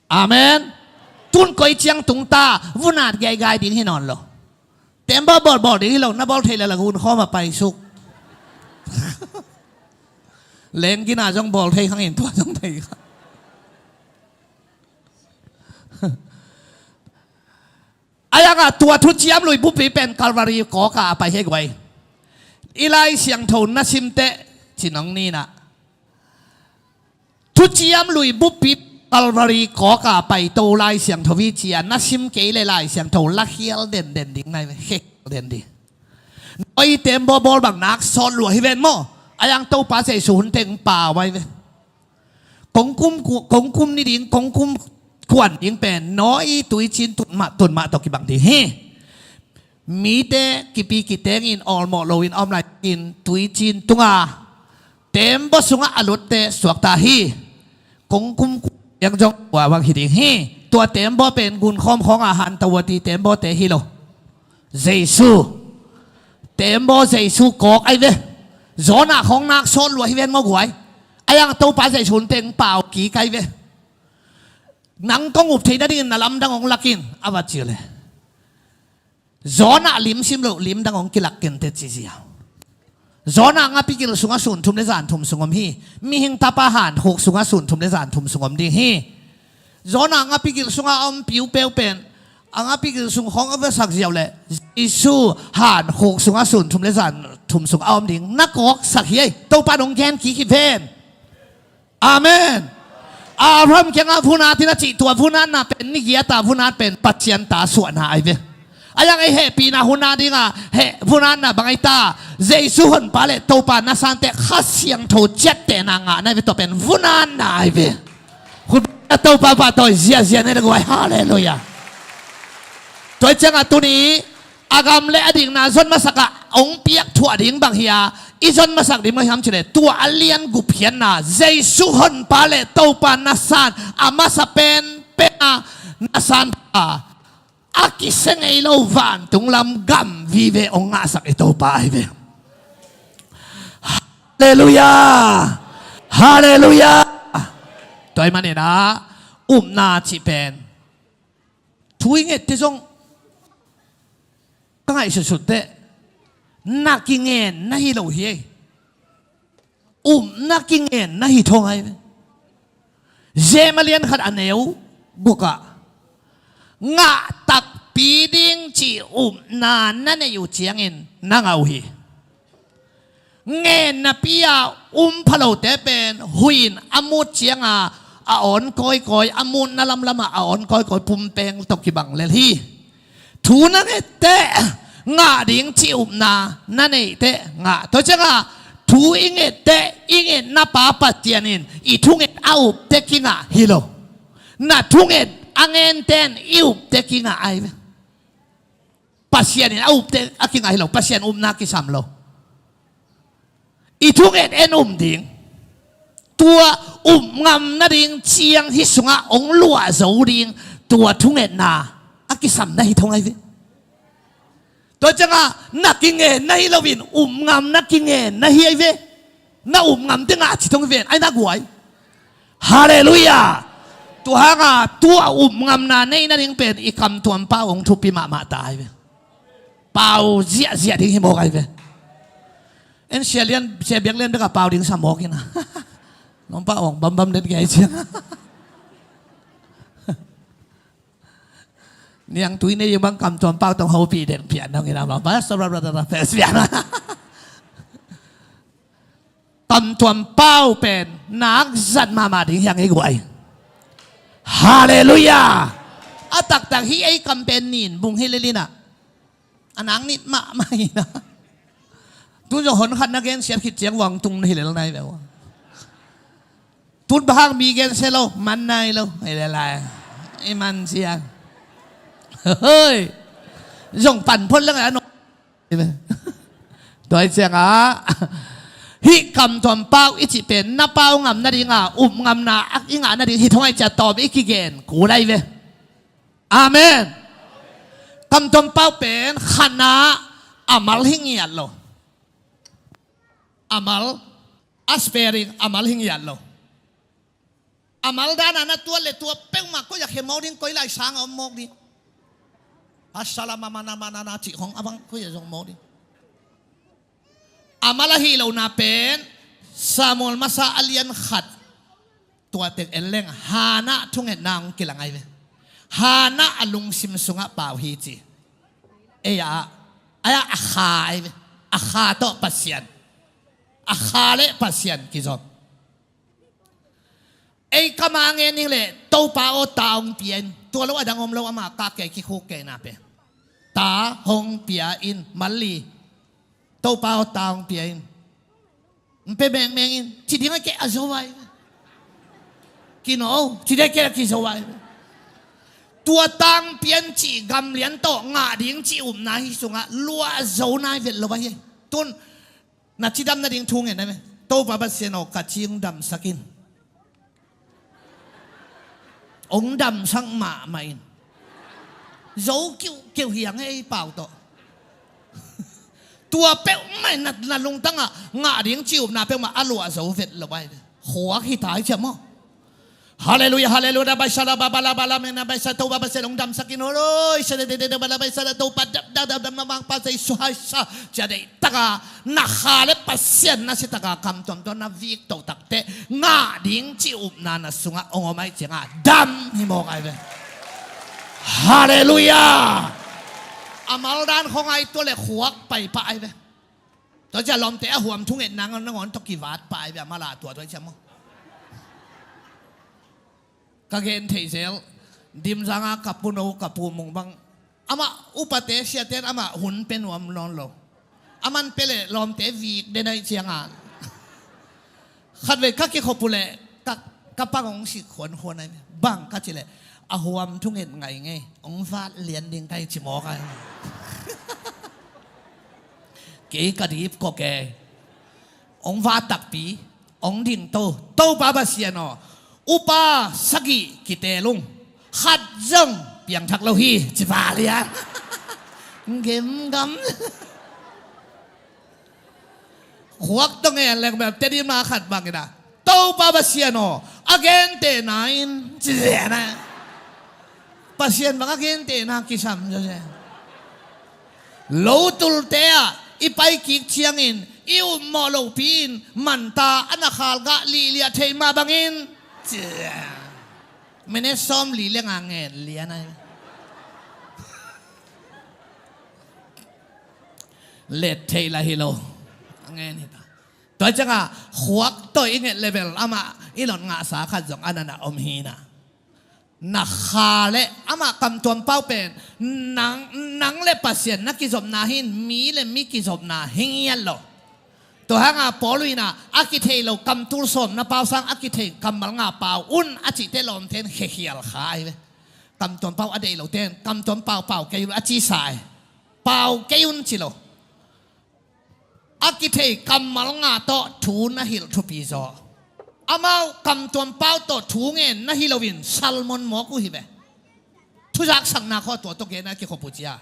Amen. Tun koi ciang tung ta, vun at gaigai ding hi nawn lo. Teembaw bawlbawl ding hi lo, na bawl thei leh la gunkhawm ah paisuk. Lenggina zong bawl thei khang in, tua zong thei khang. Ai angah tua thuciam lui buppi pen Calvary kawkah a pai hi guai. I Lai Siangtho na sim teh, ci nong ni nah. Thuciam lui buppi Calvary kawkah paito Lai Siangtho hi ci-a na sim kei leh Lai Siangtho la khial denden ding nai ve, khial den ding. Noah teembaw bawl bang nak sawt lua hi ven maw. Ai ang Topa Jesu hun teng pau ai ve. Kong kum ku-, kong kum ni ding, kong kum kuan ding pen Noah tuicin tun mah, tun mah tawh kibang ding hi. Mite kipi kitengin awlmawh loin a om lai in tuicin tunga teembaw sungah a lutte suakta hi. Kong kum kuan zong tua bang hi ding hi. Tua teembaw pen gunkhawm khawngah hanta uh a ti teembawte hi lo. Jesu. Teembaw Jesu kawk ai ve. Jonah khawng nak sawt lua hi ven maw guai. Ai ang Topa Jesu hun teng pau kik ai ve. Nang kong up theih nadingin na lamdang hong lak in, a va ci uh leh. Jonah lim sim loh, limdang hong kilak kei inteh ci zia. Jonah ngapigil sungah sun thum le zan thum sung om hi. Mihing Tapa hankhuk sungah sun thum le zan thum sung om ding hi. Jonah ngapigil sungah a om piupeu pen, a ngapigil sung khawng a va sak ziau leh, Jesu hankhuk sungah sun thum le zan thum sung a om ding na kawksak hi ei. Topa nong gen kik hi ven. Amen. Abraham kiangah vun at in a cih, tua vun atna pen ni giat a vun at pen Pasian ta suahna ai ve. Ai ang ei hehpihna hun a dingah heh vun atna bang ai ta, Jesu Honpa le Topa na sante Kha Siangtho ciattehna ngahna ai ve, tua pen vun atna ai ve. Hun a Topa pahtawi ziahziah ne le guai. Halleluiah. Tua ciangah tuni a gam le a dikna zon masakah hong piak thuah ding bang hi a, i zon masak ding bang hiam cileh, tua a lian gupkhiatna, Jesu Honpa le Topa na san a masa penpen a na san a, a kisia ngei lo vantung lam gam vive hong ngahsak i Topa ahi ve. Halleluiah. Halleluiah. Tua ahih manin ah upna cih pen thu i ngette zong ka ngaihsutsut teh na kingen na hi lo hi ei. Upna kingen na hi thong ai. Jeremiah a lian khat a neu gukah ngah takpi ding cih upna na neih uh ciangin na ngah uh hi. Ngen napi-a um phalote pen huih in a mut cianga a awn kawikawi, a mutna lamlamah a awn kawikawi pumpeng tawh kibang lel hi. Thu na ngetteh ngah ding cih upna na neihteh ngah. Tua ciangah thu i ngetteh i ngetna pa Pasian in i thunget a upteh kingah hi lo. Na thunget a ngente in i upteh kingah ai ve. Pasian in a upteh a kingah hi lo, Pasian upna kisam lo. I thunget en um ding, tua up ngam nading ciang hih sungah hong luah zo ding, tua thungetna a kisam na hi thong ai ve. Tua ciangah na kingen na hi loin, upngam na kingen na hi ahi ve. Na upngam tengah ci thong hi ven, ai na guai. Halleluiah. Tua hangah tua upngamna nei nading pen i kamtuam pau hong thupi mahmah ta ahi ve. Pau ziahziah ding hi mawk ahi ve. En sia lian, sia biak lian bekah pau ding sa mawk ina. Nong pau hong bambam den kei ciang. Niang tui nei bang kamtuam pau tong hopih den pian dong ina bang. Pastor brother, pastor pian. Kamtuam pau pen nak zat mahmah ding hiang hi guai. Halleluiah. A taktak hi ei kam pen nin bung hi lelina. A nang nit mahmah hi na. Tun zong hon khat na gensiat khit ciang vang tung na hi lel nai ve. Tun bahang mi gensia lo, man nai lo. Hi lel lai. I man siang. Hoi. Zong pan phot leng a no. Tua hi ciangah hih kamtuam pau i cih pen na pau ngam nadinga upngamna i ngah nading hi thong ahi ciah tawm i kigen kul ahi ve. Amen. Kamtuam pau pen khatna a mal hi ngiat lo. A mal, a sparing a mal hi ngiat lo. A mal dana na tuat le tua peuhmah koi a khe mawk ding, koi lai sang a om mawk ding. A sala mamana manana cih khong a bang koi a zong mawk ding. A mal ahi lohna pen Samuel masa a lian khat tua tek en leng Hannah thungetna hong kilang ahi ve. Hannah a lungsim sungah pau hi ci. Ei a, a, a kha ahi ve. A kha tawh Pasian. A kha le Pasian kizom. Ei kama ngen ning le Topa aw ta hong pia in. Tua lo a dang om lo ama kak kei kikhuk kei na pe. Ta hong pia in malli. Topa aw ta hong pia in. Mpe mengmeng in. Ci ding a kei a zo ai. Kino, ci ding a kei a kizo ai. Tua tang pian ci gamlian tawh ngah ding ci upna hi sungah luah zo nai vet lo ai. Tun na cidam nading thu ngen na me. Topa Pasian aw ka ci hong damsak in. Hong damsak mahmah in. Zo kiuhkiuh hiang ei pau tawh. Tua peuhmah in na, na lungtangah ngah ding ci upna peuhmah a luah zo vet lo ai. Khuak hi ta hi ciam maw? Halleluiah, halleluiah, baisala babala bala mena baisa Topa Pasian hong damsak in holo. Isa de de de de bala baisala Topa dam dam dam dam mamang pa sa isu haisa. Cia deih taka na kha le Pasian na si taka kamtuam tawh na vik to takte ngah ding ci upna na sungah hong om ai ciangah dam hi mawk ai ve. Halleluiah. A maldan khong ai tua le khuak pai pah ai ve. Tua cia lawmte a huam thungetna nangawn tawh kivat pah ai ve a mala tua tua ai ciang maw? Ka gen theih zel. Dimzanga ka puno ka pumung bang amah upate siate in amah hun pe nuam nawn lo. Aman pe le lawmte vik den aih cianga khatvei ka kikhop uh leh ka, ka pang hong sik khuankhuan ahi. Bang ka cih leh a huam thunget ngai ngei hong vat lian ding ka hi ci mawk ahi. Kei ka dip kok e. Hong vat takpi. Hong ding to, Topa Pasian aw, upa sagih kitelung khat zong piangthak lo hi ci va lian. Gemgam. Khuak tong e leng bel tedimna khat bangin a, Topa Pasian aw, a gentehna in ci zian a. Pasian bang a gentehna kisam zaw zian. Lotulte ah i paikik ciangin i upmawh lopi in manta a na khalgah lihliah thei mah bangin cia minit sawm li lenga ngen lian a. Let thei la hi lo. A ngen hi ta. Tua cianga khuak tawh i nget level amah i lot ngahsa khat zong a nana om hi na. Na kha le amah kamtuam pau pen nang, nang le Pasian na kizopna hi in mi le mi kizopna hi ngiat lo. Tua hanga Paul in a kithei lo kamtul sawm na pau sang a kithei kammal nga pau un a cihte lawmte in khekhial kha ahi ve. Kamtuam pau a deih lote in kamtuam pau pau kei un a ci sa e. Pau kei un ci lo. A kithei kammal nga tawh thu na hilh thupi zaw. Amau kamtuam pau tawh thu ngen na hi loin salmon mawk uh hi ve. Thuzaksakna khaw tua tawh gen a kikhop uh cia.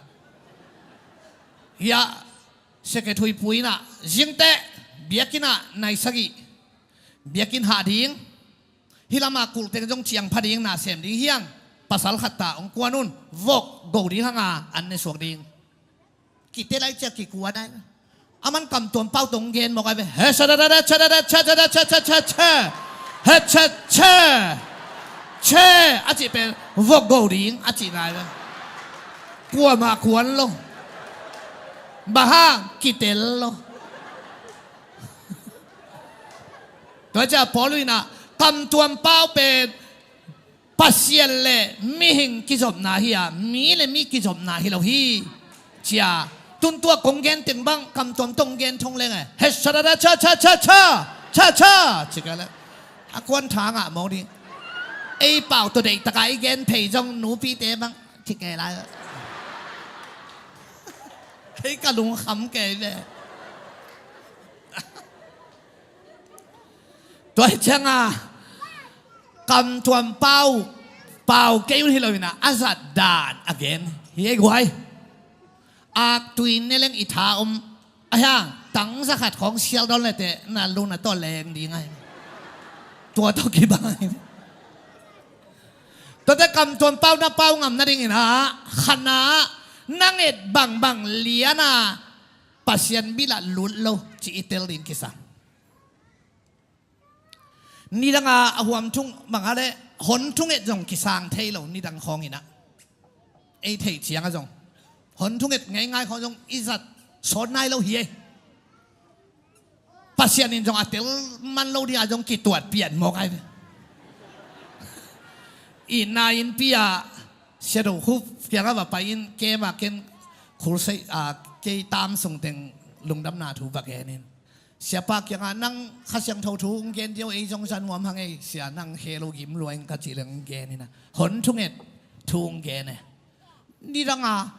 Hiah Sekethuipu in ah zingteh biakinn ah nai sagih biakinn hah ding, hih lamah kulh teng zong ciang pha ding, na sem ding hi hang, pasal khat ta hong kuan un, vok go ding hang a, an ne suak ding. Kite lai ciah kikuan ai. Aman kamtuam pau tawh hong gen mawk ai ve. He, sa, da, da, da, cha, da, da, cha, da, da, cha, cha, cha, cha. He, cha, cha. Che, a cih pen vok go ding a cihna ai ve. Kuamah kuan lo. Bang hang kitel lo. Tua ciah Paul in ah kamtuam pau pen Pasian le mihing kizopna hi a, mi le mi kizopna hi lo hi. Cia, tun tua kong gen teng bang kamtuam tawh hong gen thong leng e. He, sa, da, da, cha, cha, cha, cha, cha, cha, ci ka le. A kuan tha ngah mawk ding. Ei pau tawh deih taka i gen phei zong nupite bang ci kei lai. Kei ka lungkham kei ve. Tua hi cianga kamtuam pau, pau kei un hi lo in ah, a zat dan a gen hi ei guai. Aktui ne leng i tha om a hiang, tangza khat khawng sial dawn le teh na luna tawh leng ding ai. Tua tawh kibang ai. Tuate kamtuam pau na pau ngam nadingin ah, khatna, na nget bangbang liana Pasian bilah lut lo ci i tel ding kisang. Nidanga a huam thung banga le hon thunget zong kisang thei lo, nidang khawng in ah. Ei theih cianga zong hon thunget ngeingai khawng zong i zat sawt nai lo hi ei. Pasian in zong a tel man lo ding a zong kituat pian mawk ai ve. I na innpi ah Sia Do Khup kiangah va pai in, kei mah ken khulsei a, kei tam sung teng lungdamna thu va gen in. Siapa kiangah nang Kha Siangtho thu hong gen dio, ei zong za nuam hang ei sia, nang khe lo gim lua in ka cih leng hong gen in a. Hon thunget thu hong gen e. Nidanga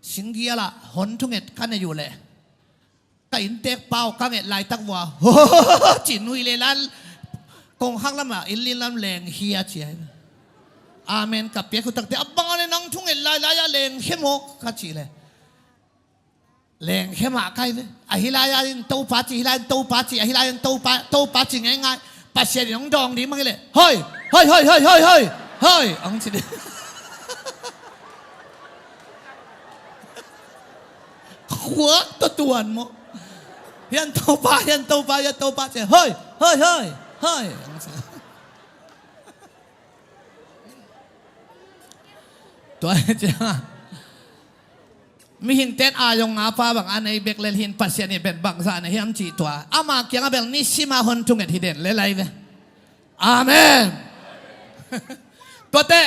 singgiala hon thunget ka nei uh leh ka inntek pau ka nget laitak vua, ci nui le lan kongkhak lamah inn lin lam leng hi a ci ai. Amen ka piak uh takte a bang a le nang thunget lailai a leng khe mawk ka cih le leng khe mah kai ve. Ahi lai-in Topa ci, hi lai-in Topa ci, ahi lai-in Topa, Topa ci ngeingai. Pasian in hong dawng ding bang hi leh hoi, hoi, hoi, hoi, hoi, hoi, hoi, hong ci ding. Khuak tawh tuan maw? Hian Topa, hian Topa, hian Topa ci, hoi, hoi, hoi, hoi, hong ci. Tua hi ciang a mihing ten a zong a pa bang a nei bek lel hin Pasian i ben bangzah na hiam cih tua ama kiangah bel nisima hon thunget hi den lel ai ve. Amen. Tuate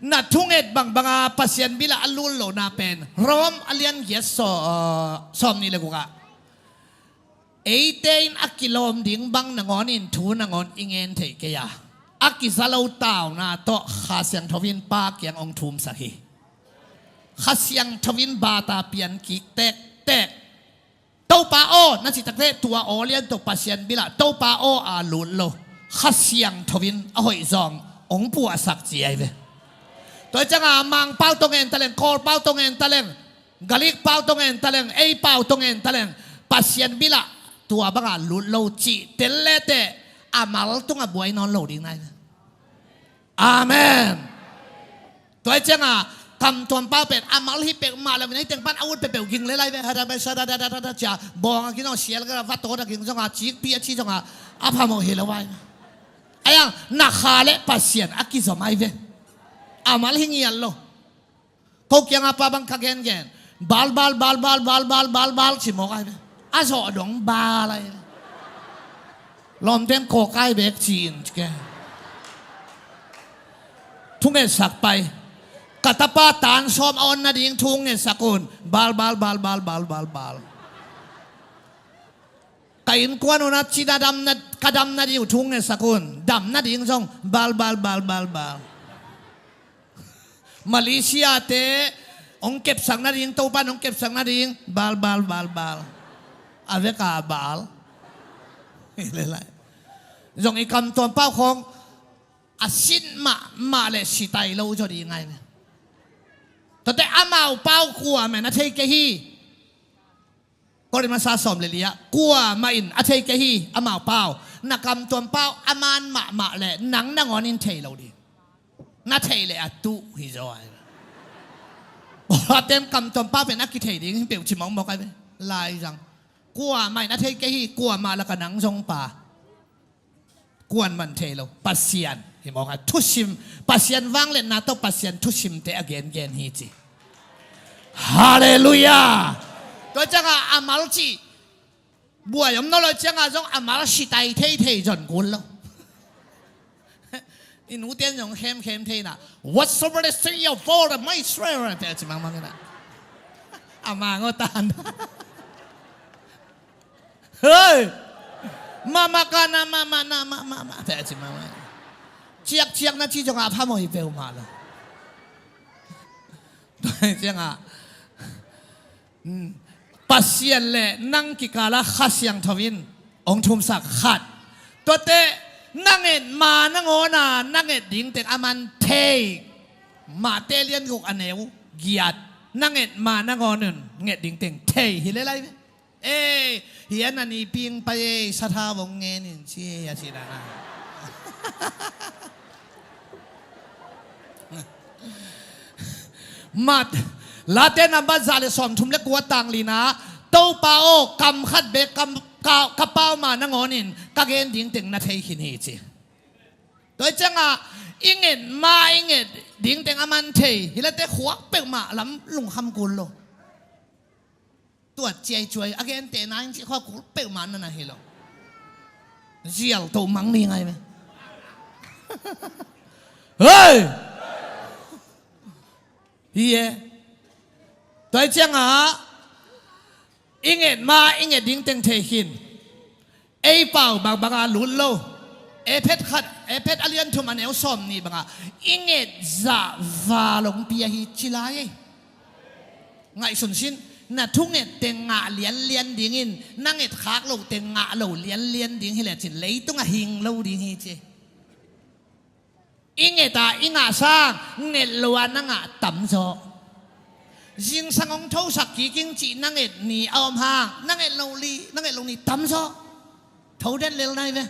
na thunget bangbanga Pasian bilah a lul lohna pen Rom a lian giat saw, sawm nih le gukah eite in a kilawm ding bang nangawn in thu nangawn i ngen theih kei a, a kiza lo tauna tawh Kha Siangtho in Pa kiang hong thumsak hi. Kha Siangtho in bata pian kik tektek. Topa aw na cih takte tua aw lian tawh Pasian bilah Topa aw a lut lo, Kha Siangtho in a hoih zawng hong puahsak ci ai ve. Tua hi cianga Mangpau tawh ngen taleng, Kawlpau tawh ngen taleng, Galik pau tawh ngen taleng, ei pau tawh ngen taleng, Pasian bilah tua banga lut lo cih tel lete a mal tungah buai nawn lo ding nai. Amen. Tua hi cianga kamtuam pau pen a mal hi pek mah lo in a hi teng pan a ut pepeuh ging le lai ve. Hada bai sa da da da da da cia bawng a ging zong sial gara va tawt a ging zonga cikpi a ci zonga a phamawh hi lo vai. Aiang na kha le Pasian a kizom ai ve. A mal hi ngial lo. Ko kianga pa bang ka gengen bal bal bal bal bal bal bal bal ci mawk ai ve. A zawh dong bal ai ve. Lawmten kawkai bek ci-in ci ke. Thungetsak pai. Ka tapa tan sawm a on nading thungetsak un. Bal bal bal bal bal bal bal. Ka innkuan un a cina damna, ka damna ding uh thungetsak un. Damna ding zong bal bal bal bal bal. Malaysia te hong kepsak nading, Topan hong kepsak nading bal bal bal bal. A veka bal. Zong i kamtuam pau khawng a sin mahmah le sitai lo zaw ding ngai ne. Tuate amau pau khua men a thei kei hi. Korin masa sawm le li ah, kuamah in a thei kei hi, amau pau, na kamtuam pau a man mahmah leh nang nangawn in thei lo ding. Na theih leh a tuh hi zaw ai. Pawlkhatte kamtuam pau pen a kithei ding hi peuh ci mawkmawk ai ve. Lai zang. Kuamah in a thei kei hi, kuamah lakah nang zong pa. Kuamah in thei lo. Pasian hi mawk a, thusim, Pasian vangliatna tawh Pasian thusimte a gengen hi ci. Halleluiah. Tua ciangah a mal cih buai om nawn lo ciangah zong a mal sitai theithei zon kul lo. I nute in zong khemkhem thei na. Whatsoever the thing of all the my Israel, te ci mangmang ina. A mang aw tan. Hei! Mama kana mama na mama mama, te ci mama. Ciakciak na ci zong a phamawh hi peuhmah lo. Tua hi ciangah, um, Pasian le nang kikala Kha Siangtho in hong thumsak khat. Tuate na nget ma nangawn a na nget ding teng a man thei. Mate lian guk a neu giat. Na nget ma nangawn un nget ding teng thei hi le lai ve. Ei, hi a na ni ping pai ei, satha vong ngen in ci ei a ci na na. Mat, Late nambat za le sawmthum le kua tang lina, Topa aw, kam khat bek kam, ka, ka pau ma nangawn in ka gen ding teng na thei khin hi ci. Tua hi ciangah i nget ma i nget ding teng a man thei hi late khuak peuhmah lam lungkham kul lo. Tuat ciaicuai a gentehna in cih khua kul peuhmah na na hi lo. Zial toh mang ni ngai me. Hei! Hi e. Tua hi ciangah i nget ma i nget ding teng thei khin. Ei pau bangbanga lut lo. Efet khat, Efet a lian thum a neu sawm nih bangah i nget zah val hong pia hi ci lai ei. Ngaihsun sin, na thunget teng ngah lianlian dingin na nget khak loh teng ngah lo lianlian ding hi lecin leitungah hing lo ding hi ci. I nget a i ngah sang nget lo a na ngah tamzaw. Zingsang hong thosak kik ing cih na nget ni a om hang na nget lo li, na nget lo ni tamzaw. Tho den lel nai ve.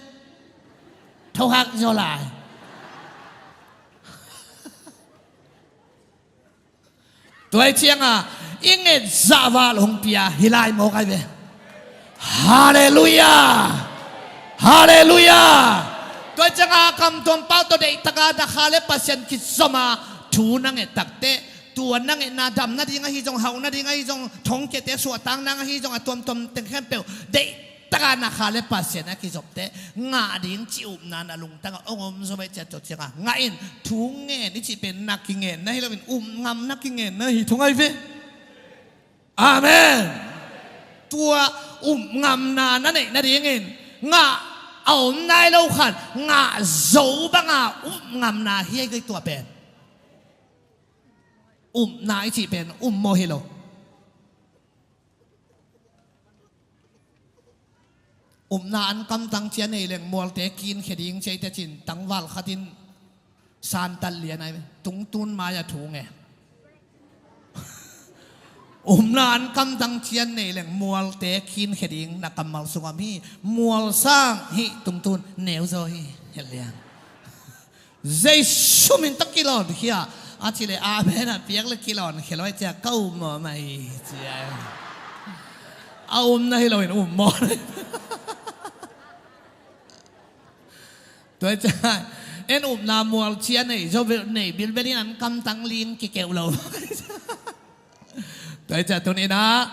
Tho hak zaw lai. Tua hi ciangah i nget zah val hong pia hi lai mawk ai ve. Halleluiah. Halleluiah. Tua hi ciangah kamtuam pau tawh deihtaka na kha le Pasian kizom a thu na nget takteh, tua na ngetna dam nading ahi zong, hauh nading ahi zong, thongkiate suahtak nang ahi zong, a tuamtuam teng khempeuh deih taka na kha le Pasian a kizopte ngah ding cih upna na lungtangah hong om zaw mai ciat tua ciangah ngah in. Thu ngen i cih pen na kingen na hi loin upngam na kingen na hi thung ai ve. Amen. Tua upngamna na neih nadingin ngah a om nai lo khat ngah zo banga upngamna hi ai kei tua pen. Upna i cih pen um maw hi lo. Upna an kamtang cia nei leng mualte kinkhia ding cia i tecin tangval khatin santat lian ai ve. Tungtun mai-ah thu nge. Upna an kamtang cia nei leng mualte kinkhia ding na kammal sungah om hi. Mual sang hi tungtun neu zaw hi. Hel lian. Jesu min tawh kilawnkhia a ci le amen a piak le kilawnkhia lo ai cia ka um maw mai cia. A um na hi loin um maw. Tua cia en upna mual cia nei zo nei bilbelin an kamtang ling kikeuh lo. Tua hi ciah tuninah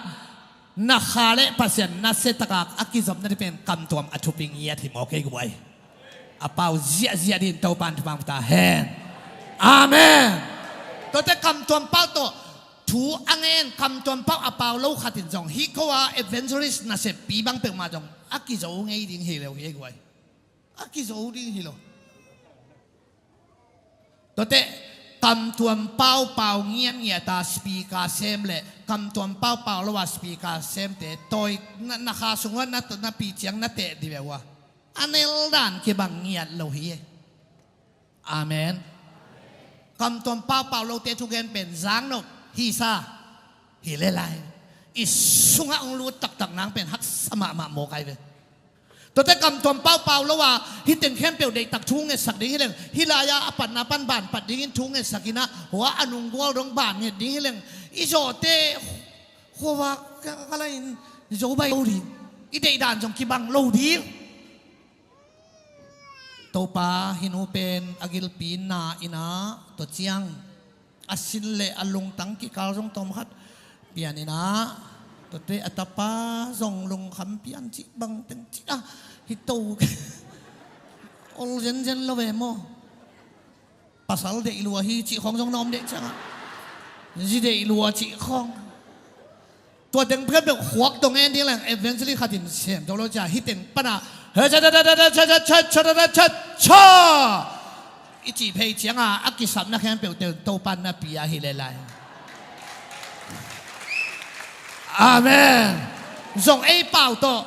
na kha le Pasian nasia taka a kizopna ding pen kamtuam a thupi ngiat hi maw kei guai. A pau ziahziah dingin Topa in thupha ta hen. Amen. Tuate kamtuam pau tawh thu a ngen kamtuam pau a pau lo khatin zong hih ko a evangelist naseppi bang peuhmah zong a kizo ngei ding hi lo hi ei guai. A kizo ding hi lo. Tuate kamtuam pau pau ngiatngiat a speaker sem le kamtuam pau pau lo a speaker semte tawi na, na kha sungah na, na pi ciang na teh dih ve uh a, a nel dan kibang ngiat lo hi. Amen. Kamtuam pau pau lote thugen pen zangnop hisa hi le lai. i sungah hong lut taktak nang pen haksa mahmah mawk ai ve. Tuate kamtuam paupau lo a, hih teng khempeuh deihtak thu ngetsak ding hi leng, hih lai-a a patna pan ban pat dingin thu ngetsak in ah, hua a nunggual dong ban nget ding hi leng, i zawhte khuavak ka la in zo bai lo ding, i deihdan zong kibang lo ding. Topa hih nu pen a gilpi na in ah, tua ciang a sin le a lungtang kikal zong tawmkhat pian in ah, tuate a tapa zong lungkham pian cih bang teng cih ah, hih to ol zenzen lo ve maw? Pasal deih lua hi cih khawng zong na om deh ciangah, zi deih lua cih khawng. Tua teng peuhpeuh khuak tawh ngen ding leng evangelist khat in sem tawh lo cia, hih teng pana he cha cha cha cha cha cha cha cha cha cha i cih phei cianga a kisapna khempeuh teu Topa na pia hi le lai. Amen. Zong ei pau tawh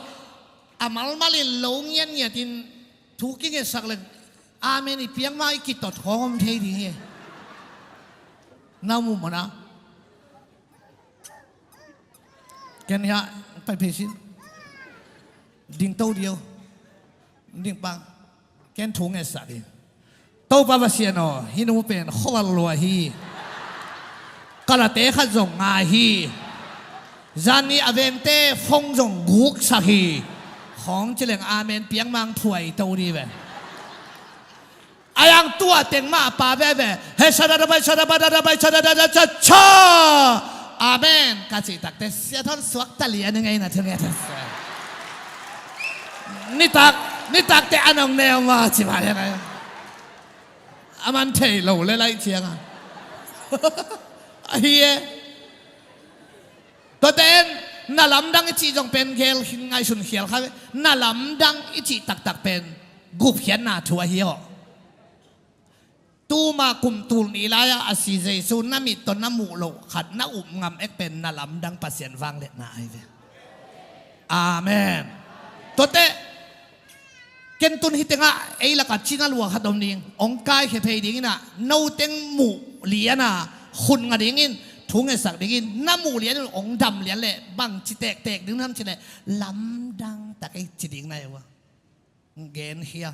a malmal in lo ngiatngiat in thu kingetsak leng amen i piak ma i kitot khawng om thei ding hi. Na mu mana. Ken hiah pai phei sin. Ding to dio. Ding pang. Ken thu ngetsak hi. Topa Pasian aw, hih nu pen khuaval lua hi. Kalate khat zong ngai hi. Zan ni a vengte phone zong guksak hi. Khawng ci leng amen piak mang phuai to dih ve. A yang tua teng mah pa veve. He sada da bai sada ba da da bai sada da da cha cha. Amen. Ka cih takte sia thawn suak ta lian ngei na thunge. Nitak nitakte a nong neu ma ci ma lian ai. A man thei lo le lai cianga. Ahi e. Tuate en, na lamdang i cih zong pen gel ngaihsun khial kha ve. Na lamdang i cih taktak pen gupkhiatna thu ahi aw. Tuma kum tul ni lai-a a si Jesu na mit tawh na muh loh khat na up ngam ek pen na lamdang Pasian vangliatna ahi ve. Amen. Tuate ken tun hih tengah ei lakah cina lua khat om ding, hong kaikhia phei dingin ah, no teng muh lian a khut nga dingin, thu ngetsak dingin, na muh lian in hong dam lian leh bangci tektek ding nam ci leh lamdang tak ei ci ding na hi uh a. Gen hia.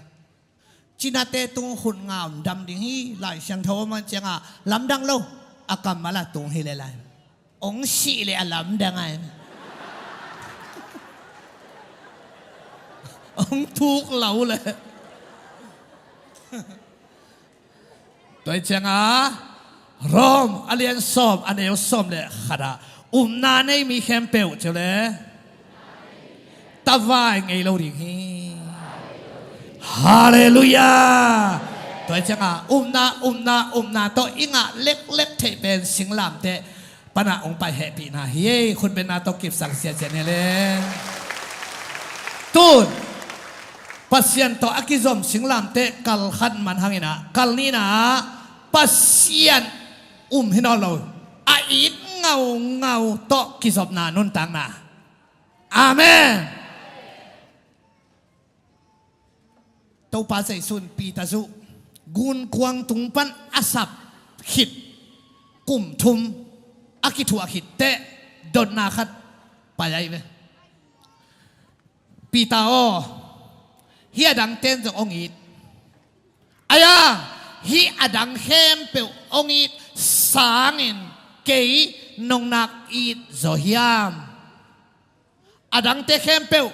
Cinate tung khut nga om dam ding hi, Lai Siangtho om a cianga lamdang lo, a kammal a tung hi le lai. Hong sih le a lamdang ai. Hong thuk lo le. Tua hi cianga Rom a lian sawm a neu sawm le khatah upna nei mi khempeuh ci uh le tavai ngei lo ding hi. Halleluiah. Tua hi cianga upna upna upna tawh i ngah leklek theih pen singlamteh panah hong pai hehpihna hi ei. Khutbenna tawh kipsak siasia ni le. Tun Pasian tawh a kizom singlamteh kal khat man hanginah kal ninah Pasian um hi nawn lo, a it ngaungau tawh kizopna nuntakna. Amen. Topa Zeisu in Peter zuh gunkuang tung pan a sap khit kum thum a kithuah khit teh dotna khat pai ai ve. Peter aw, hih a dangten zong hong it. Aia, hih a dang khempeuh hong it sangin kei nong nak it zaw hiam? A dangte khempeuh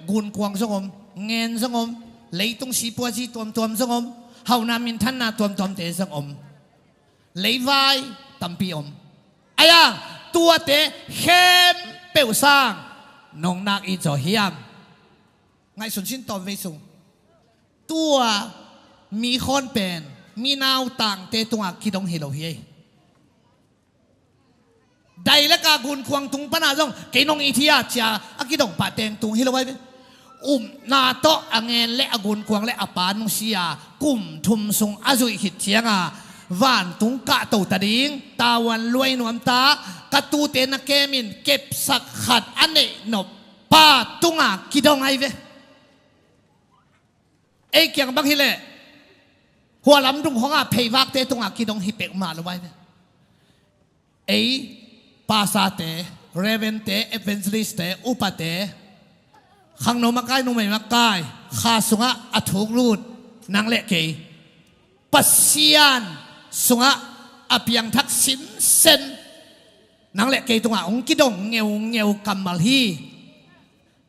gunkuang zong om, ngen zong om, leitung sipuazi tuamtuam zong om, hauhna minthanna tuamtuamte zong om. Leivai tampi om. Aia, tuate khempeuh sang nong nak it zaw hiam? Ngaihsun sin tawm vei sung. Tua mi khawn pen mi nautangte tungah kidong hi lo hi ei. Dailek a gunkuang tung pana zong kei nong it hi a cia a kidong pah teng tung hi lo ai ve. Upna tawh a ngen le a gunkuang le a pa nusia kum thum sung a zuih khit cianga vantung kahto ta ding tavuan luai nuamta ka tute na kemin kepsak khat a neih nop pa tunga kidong ai ve. Ei kiang bang hileh hua lamdung khonga pheivakte tunga kidong hi peuhmah lo ai ve. Ei pasate Reverend-te, evangelist-te, upate, khangno makai, numei makai, kha sungah a thuk lut nang le kei, Pasian sungah a piangthak sinsen nang le kei tungah hong kidong ngeungeu kammal hi.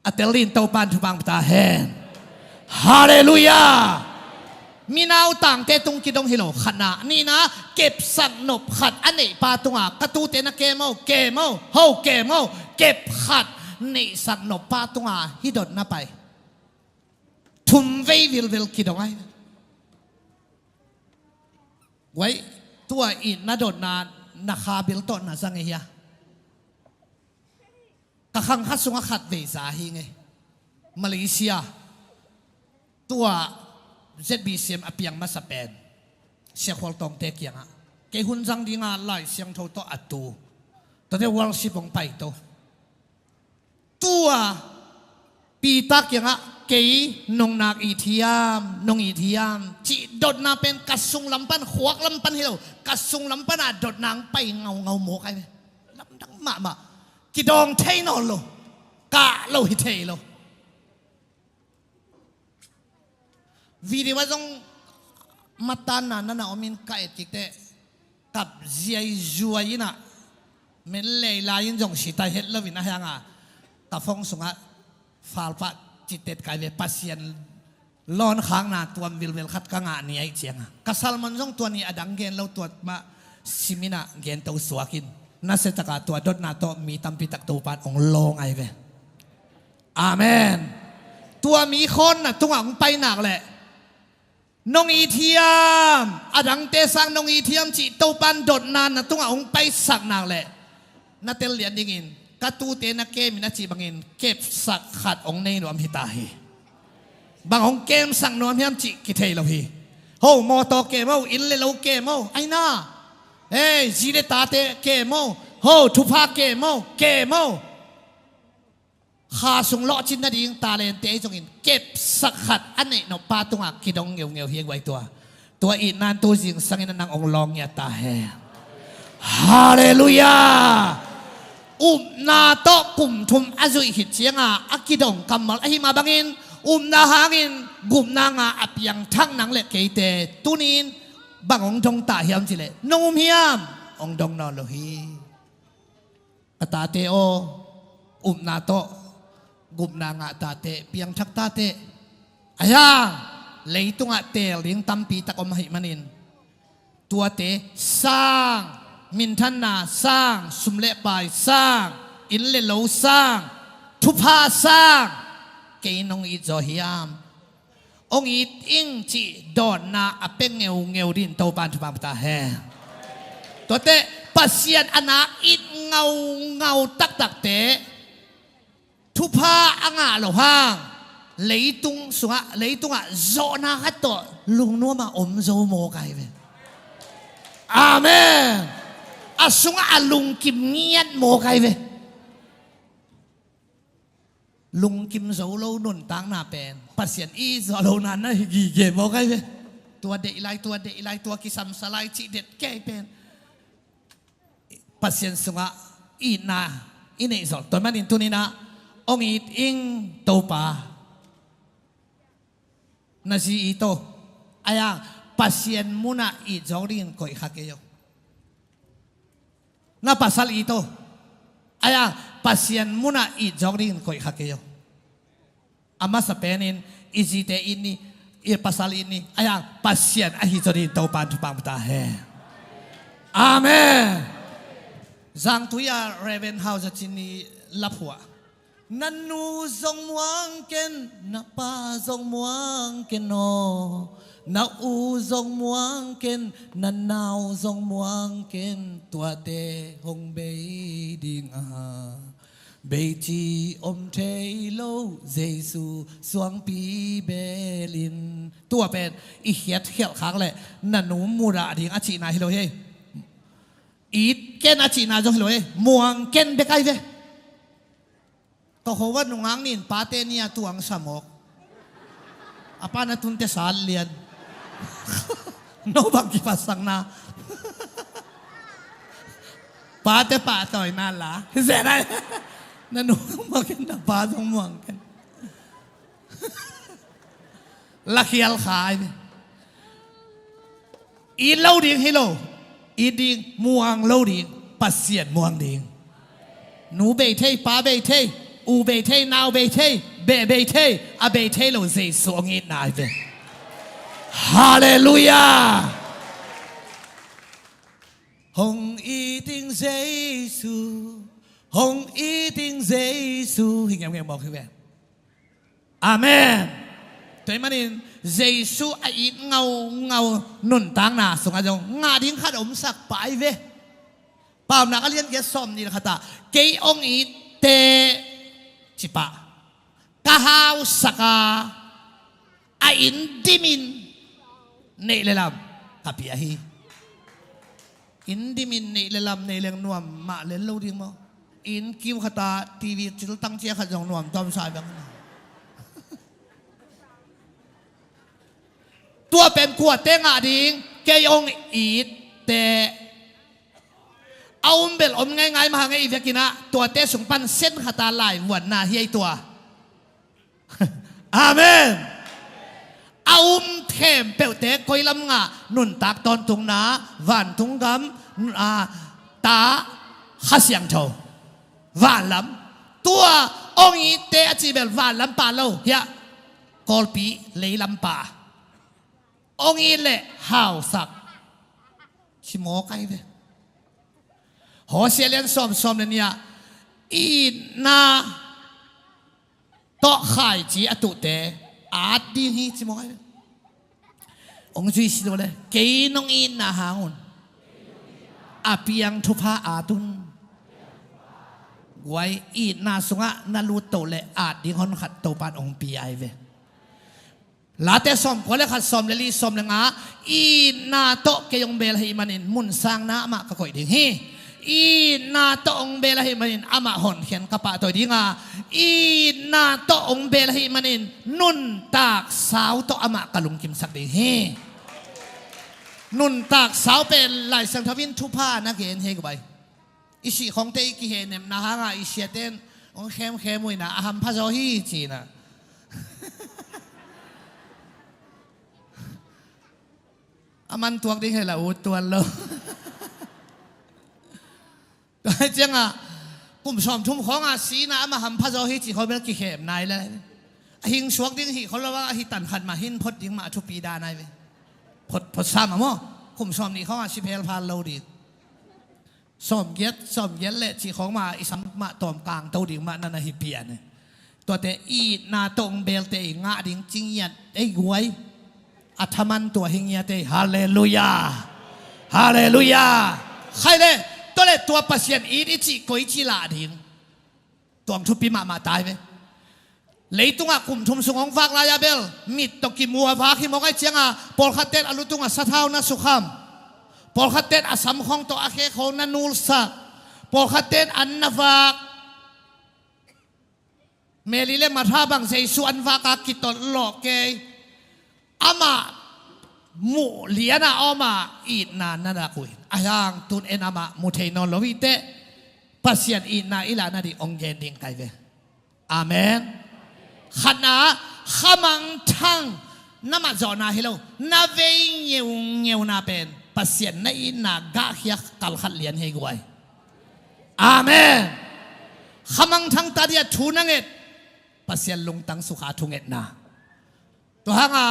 A tel dingin Topa'n thupha pia ta hen. Halleluiah. Minautangte tung kidong hi lo, khatna. Nihna, kepsak nop khat a neihpa tungah, ka tute na kem o, kem o, ho kem o, kep khat neihsak noppa tungah hih dotna pai. Thum vei vilvel kidong ai. Guai, tua itna dotna na kha bil tawh na zang ei hia? Ka khang khat sungah khat vei za hi ngei. Malaysia. Tua Z B C M a piang masa pen Sia Khual Tawngte kiangah kei hun zang dinga Lai Siangtho tawh a tu. Tuate worship hong paito. Tua Peter kiangah kei nong nak it hiam, nong it hiam cih dotna pen ka sunglam pan, khuaklam pan hi lo, ka sunglam pan a dotna hong pai ngaungau mawk ai ve. Lamdang mahmah. Kidawng thei nawn lo. Kah lo hi thei lo. Video ah zong matanna na na omin ka et kik teh, kap ziaizuai inah, men lei lai in zong sitai het loin a hianga ka phone sungah falpah citet kai ve. Pasian lawnkhakna tuam vilvel khat ka ngah ni aih cianga ka sermon zong tua ni a dang gen lo, tua mah siminah gento suakin nasia taka tua dotna tawh mi tampi tak Topa'n hong lawng ai ve. Amen. Tua mi khawnna tungah hong pai nak leh nong it hiam, a dangte sang nong it hiam cih Topa'n dotna na tungah hong paisak nak leh na tel lian dingin, ka tute na kem in a cih bangin kepsak khat hong nei nuam hi ta hi. Bang hong kemsak nuam hiam cih kithei lo hi. Ho mawtaw kem o, inn le lo kem o, aina. Hei, zi le tate kem o, ho thupha kem o, kem o. Kha sung lawhcin nading talente ahi zongin kepsak khat a neih noppa tungah kidong ngeungeu hi guai tua. Tua itna in tu zingsangin a nang hong lawng ngiat ta hen. Halleluiah. Upna tawh kum thum a zuih khit cianga a kidong kammal ahi mah bangin, upna hangin gupna ngah a piangthak nang le keite tuni-in bang hong dong ta hiam cih leh, nong um hiam? Hong dong nawn lo hi. Ka tate aw, upna tawh gupna ngah ta teh, piangthak ta teh. Ahi hang leitungah teel ding tampi tak om ahih manin, tuate sang, minthanna sang, sum le pai sang, inn le lo sang, thupha sang, kei nong it zaw hiam? Hong it ing cih dawnna a pia ngeungeu dingin Topa'n thupha pia ta hen. Tuate Pasian a na it ngaungau taktakte thupha a ngah loh hang leitung sungah, leitungah zawhna khat tawh lungnuam a om zo mawk ai ve. Amen. A sungah a lungkim ngiat mawk ai ve. Lungkim zo lo nuntakna pen Pasian it zawh lohna na hi gige mawk ai ve. Tua deih lai, tua deih lai, tua kisamsa lai cih det kei pen Pasian sungah itna i neih zawh. Tua manin tuni-in ah hong it ing Topa. Na zi it aw, ahi hang Pasian munah it zawk dingin koih kha kei aw. Na pasal it aw, ahi hang Pasian munah it zawk dingin koih kha kei aw. A masa penin i zite it ni, i pasal it ni, ahi hang Pasian ahi zaw dingin Topa'n thupha pia ta hen. Amen. Zangtui-a Reverend Hau Za Cin i laphuah. Na nu zong muang ken, na pa zong muang ken aw. Na u zong muang ken, na nau zong muang ken, tuate hong bei ding a, beici om thei lo Jesu suangpi belin. Tua pen i khiat khialh khak leh na nu mudah ding a cihna hi lo hi. It ken a cihna zong hi lo hi. Muang ken bek ai ve. Ka kho va nungak nin pate ni a tuang sa mawk. A pa na tunte sat lian. No bang kiphatsakna. Pate pahtawina la. Zenai. Na nu zong muang ken, na pa zong muang ken. Lakhial khai. It lo ding hi lo. It ding, muang lo ding. Pasian muang ding. Nu bei thei, pa bei thei, u bei thei, nau bei thei, beh bei thei, a bei thei lo Jesu hong itna hi ve. Halleluiah. Hong it ing Jesu, hong it ing Jesu. Hi ngeungeu mawk hi ve. Amen. Tua ahih manin Jesu a it ngaungau nuntakna sungah zong ngah ding khat omsak pah hi ve. Paunak a lian giat sawm nih le khatah, kei hong itte cipah ka hausak a, a inn dimin neih le lam ka pia hi. Inn dimin neih le lam, neih leng nuam mah lel lo ding maw? Inn kiu khatah T V ciltang cia khat zong nuam tawm sa bang. Tua pen kuate ngah ding, kei hong itte. A um bel om ngeingai mah hang ei vekinah, tuate sung pan sen khata laivuanna hi ei tua. Amen. A um khempeuhte koi lam ngah, nuntak tawntungna, vantung gam, a, ta, Kha Siangtho. Vanlam. Tua hong itte a cih bel vanlam pah lo hiah, Kawlpi leilam pah. Hong it leh hausak. Ci mawk ai ve. Hosea lian sawm, sawm le nih ah, itna tawh khaici a tuhte at ding hi ci mawk ai ve. Hong zui si lo le, kei nong itna hang un a piang thupha at un. Guai, itna sungah na lut to le at ding honkhat Topan hong pia ai ve. Late sawm kua le khat, sawm le li, sawm le nga, itna tawh kei hong bel ahih manin mun sangna amah ka koih ding hi. Itna tawh hong bel ahih manin amah honkhian ka pahtawi ding a, itna tawh hong bel ahih manin nuntak sau tawh amah ka lungkimsak ding hi. Nuntak sau pen Lai Siangtho in thupha na gen hi guai. I sih khongte i kihehnemna hanga i siaten hong khemkhem uh inah a hampha zaw hi cinah. A man tuak ding hela ut tuan lo. Tua ciangah kum sawmthum khawnga sina ama hampha zaw hi ci khawng bel kikhem nai le. A hing suak ding hih khol lo a, a hi tan khat mah hin phot ding mah a thupi dan ai ve. Phot, phot sa mah maw. Kum sawm nih khawnga si phelphal lo ding. Sawmgiat, sawmgiat le cih khawng mah i sam mah tawm kangto ding mah na na hi pian e. Tuate itna tawh hong belte i ngah ding ci ngiat ei guai. A thaman tua hi ngiat ei. Halleluiah. Halleluiah. Khai le, tua le tua Pasian it i cih koici lah ding. Tuang thupi mahmah tai ve. Leitungah kum thum sung hong vak lai-a bel mit tawh kimu a vak hi mawk ai cianga, pawlkhatte'n a lu tungah sathau na sukham, pawlkhatte'n a samkhong tawh a khekho na nulsak, pawlkhatte'n an na vak. Mary le Martha bang Jesu an vak a kitolh lawh kei. Amah muh liana a om a, itna na lak uh hi. A hang tun en amah mu thei nawn lo hi teh, Pasian itna i lah nading hong gen ding kai ve. Amen. Khatna, khamangthang na matzawhna hi lo, na vei ngeungeuna pen Pasian na itna gahkhia kalkhat lian hi guai. Amen. Khamangthang ta dia thu na nget, Pasian lungtang sukha thungetna. Tua hanga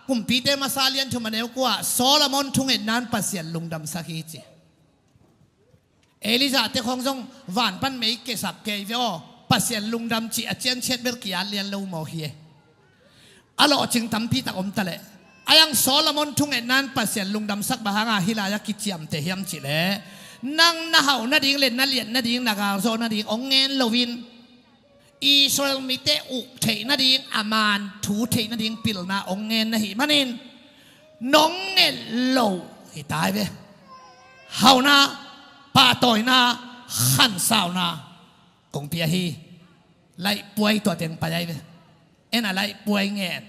Kumpite masa lian thum a neu kua, Solomon thungetna in Pasian lungdamsak hi ci. Elijah te khong zong van pan mei kesak kei ve aw, Pasian lungdam cih a cianciat bel ki-at lian lo mawk hi e. A lawhcing tampi tak om ta leh, a yang Solomon thungetna in Pasian lungdamsak bang hanga hih lai-a kiciamteh hiam cih leh, nang na hauh nading le na liat nading, na galzawh nading hong ngen loin, Israel mite uk theih nading, a man thu theih nading pilna hong ngen na hih manin, nong nget loh hi tai ve. Hauhna, pahtawina, khansauna kong pia hi. Laihpuai tua teng pai ai ve. En a laihpuai ngen.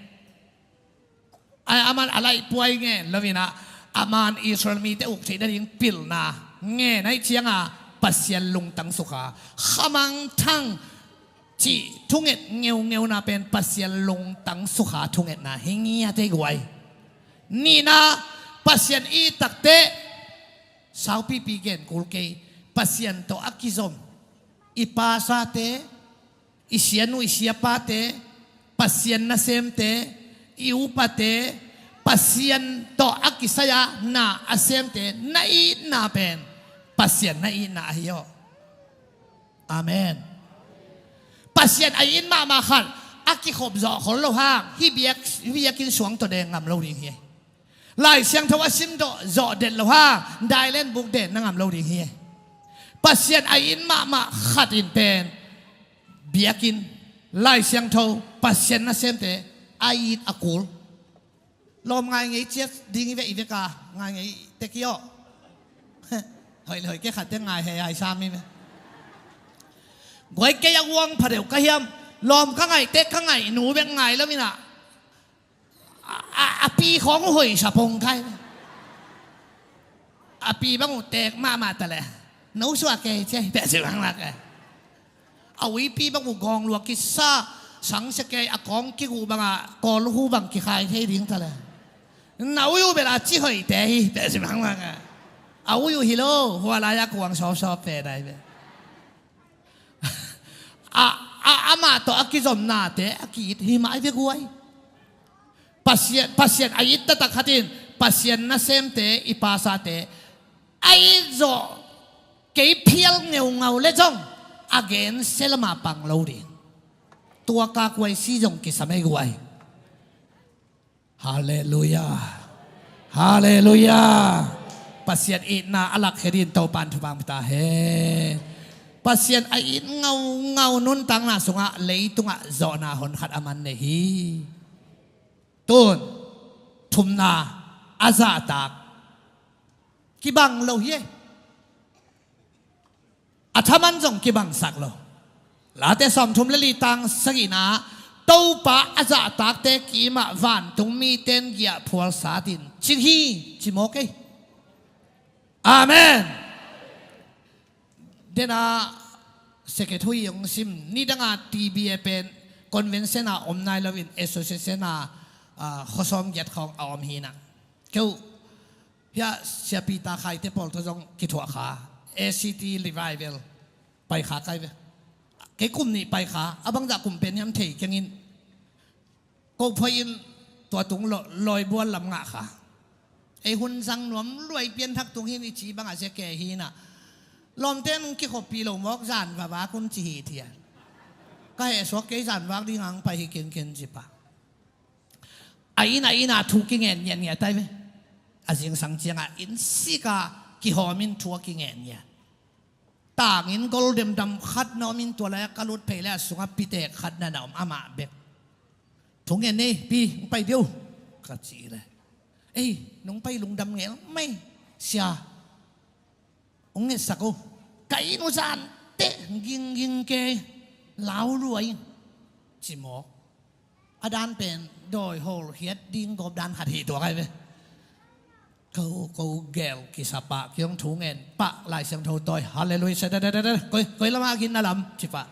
A, a man a laihpuai ngen loinah, a man Israel mite uk theih nading pilna ngen ai cianga, Pasian lungtang sukha, khamangthang cih thunget ngeungeuna pen Pasian lungtang sukha thungetna hi ngiat ei guai. Nihna, Pasian i takte saupipi gen kul kei, Pasian tawh a kizom i pasate, i sianu i siapate, Pasian nasemte, i upate, Pasian tawh a kisai-a na a semte na itna pen Pasian na itna ahi aw. Amen. Pasian a it mahmah khat a kikhop zawh khol lo hang hih biak, hih biakinn suang tawh deng ngam lo ding hi. Lai Siangtho a sim zawh, zawh det lo hang dailen buk den na ngam lo ding hi. Pasian a it mahmah khat in pen biakinn, Lai Siangtho, Pasian nasemte a it a kul. Lawm ngai ngei ciat ding i ve, i veka ngai ngei tek i aw. Hoih le hoih kei khat te ngai hei ai sam i ve. Guai kei a uang pha deuh ka hiam, lawm ka ngaih tek ka ngaih nu bek ngai lo in ah. A, a, a pi khawng uh hoih sa pong kai. A pi bang uh tek mahmah ta leh, no suah kei cia hi peh si bang lak eh. A uipi bang uh gawng luak kisa, sang sia kei a kawng kiguh bangah kawl hu bang kikhai thei ding ta leh. Na ui uh bel a ci hoihte hi peh si bang lak eh. A ui uh hi lo, hua lai-a kuang sawpsawp pe dai bel. A, a, amah tawh a kizomnate a ki-it hi mah i ve guai. Pasian, Pasian a it taktak khat in Pasian nasemte, i pasate a it zawh kei phial ngeungau le zong a gensia lamah pang lo ding. Tua ka kuai si zong kisam ei guai. Halleluiah. Halleluiah. Pasian itna a lakkhia dingin Topan thupha pia ta hen. Pasian a it ngaungau nuntakna sungah leitungah zawhna honkhat a man nei hi. Tun, thumna, a zahtak. Kibang lo hi e. A thaman zong kibangsak lo. Late sawmthum le li tang sagihna, Topa a zahtakte kimah vantung miten giahphual satin cing hi, ci mawk ei. Amen. Dena secretary hong sim, nidanga T B A pen convention a om nai loin association a, a, khuasawm giat khawng a om hi na. Keu Hia Sia Peter Khaite pawl tawh zong kithuah kha, A C T Revival pai kha kai ve. Kei kum nih pai kha, a bangzah kum pen hiam thei keng in. Ko phoih in tua tung lo-, lawibual lam ngah kha. Ei hun zang nuam luai pianthak tung hin i ci bangah sia kei hi na. Lawmte nung kikhoppi lo mawk zan vavak un ci hi thia. Ka heh suak kei zan vak ding ang pai hi kenken ci pah. A inn a inn a thu kingen ngiatngiat ai ve. A zingsang ciangah inn sika kihawm in thu a kingen ngiat. Tangin gol demdam khat na om in tua lai-ah ka lut phei le a sungah pitek khat na na om amah bek. Thu ngen ei pi, hong pai diu ka ci le. Ei, nong pai lungdam ngel mai sia. Hong ngetsak uh. Ka inn uh zan teh gingging kei lau luai ci mawk. A dan pen dawi hawl hiat ding gawp dan khat hi tuak ai ve. Ko, ko gel kisa pah kiong thu ngen pah Lai Siangtho tawi halleluiah sia da da da da. Koi, koi lamah a ginna lam ci pah.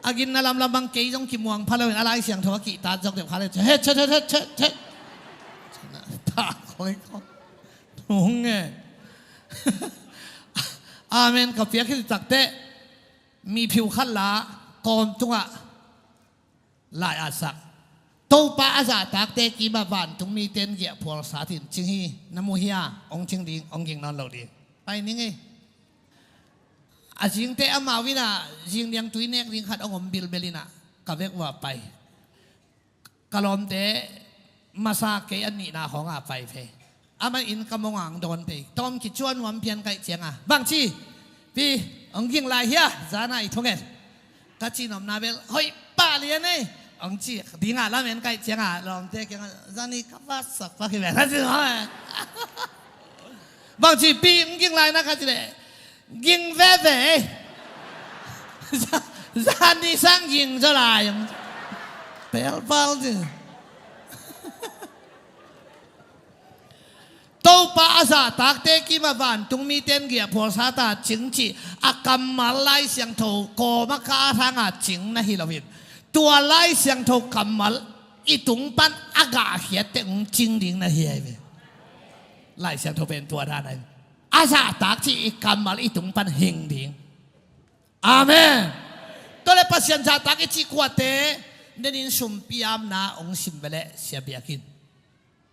A ginna lam lam bang kei zong kimuang pha loin a Lai Siangtho a kihtat zok deuh kha le chet chet chet chet chet. Ta koi koi. Nung e. Amen ka piak hi takteh. Mi phiu khat la kawm tungah lai a sak. Topa a zahtakte kimah vantung miten giahphual satin cing hi. Na mu hi a, hong cing ding, hong ging nawn lo ding. Pai ning ei. A zingte amau in a zing niang tui nek ding khat hong om bilbel in a ka vek uh a pai. Ka lawmte masa kei a nihna khawng a pai phei. Amah in ka mong ang dawn phei. Tawm kicuan nuam phian kaih cianga. Bang ci, pi, hong ging lai hia, zana i thungen. Ka ci nopna bel, hoih pah lian ei. Hong ci, dinga lamen kaih cianga, lawmte kianga, zani ka vasak pak hi bel. Ka ci nopna. Bang ci, pi, hong ging lai na ka ci le. Ging veve ei. Zani sang ging zaw lai. Pelpal ci. Topa a zahtakte kim a vantung mite in giahphualsa ta cing cih a kammal Lai Siangtho kawm a kha a thang a cing na hi loin, tua Lai Siangtho kammal i tung pan a gahkhiat teh hong cing ding na hi ahi ve. Lai Siangtho pen tua dan ahi ve. A zahtak cih i kammal i tung pan hing ding. Amen. Tua leh Pasian zahtak i cih kuate, nenin sumpiamna hong sim ve leh sia biakinn.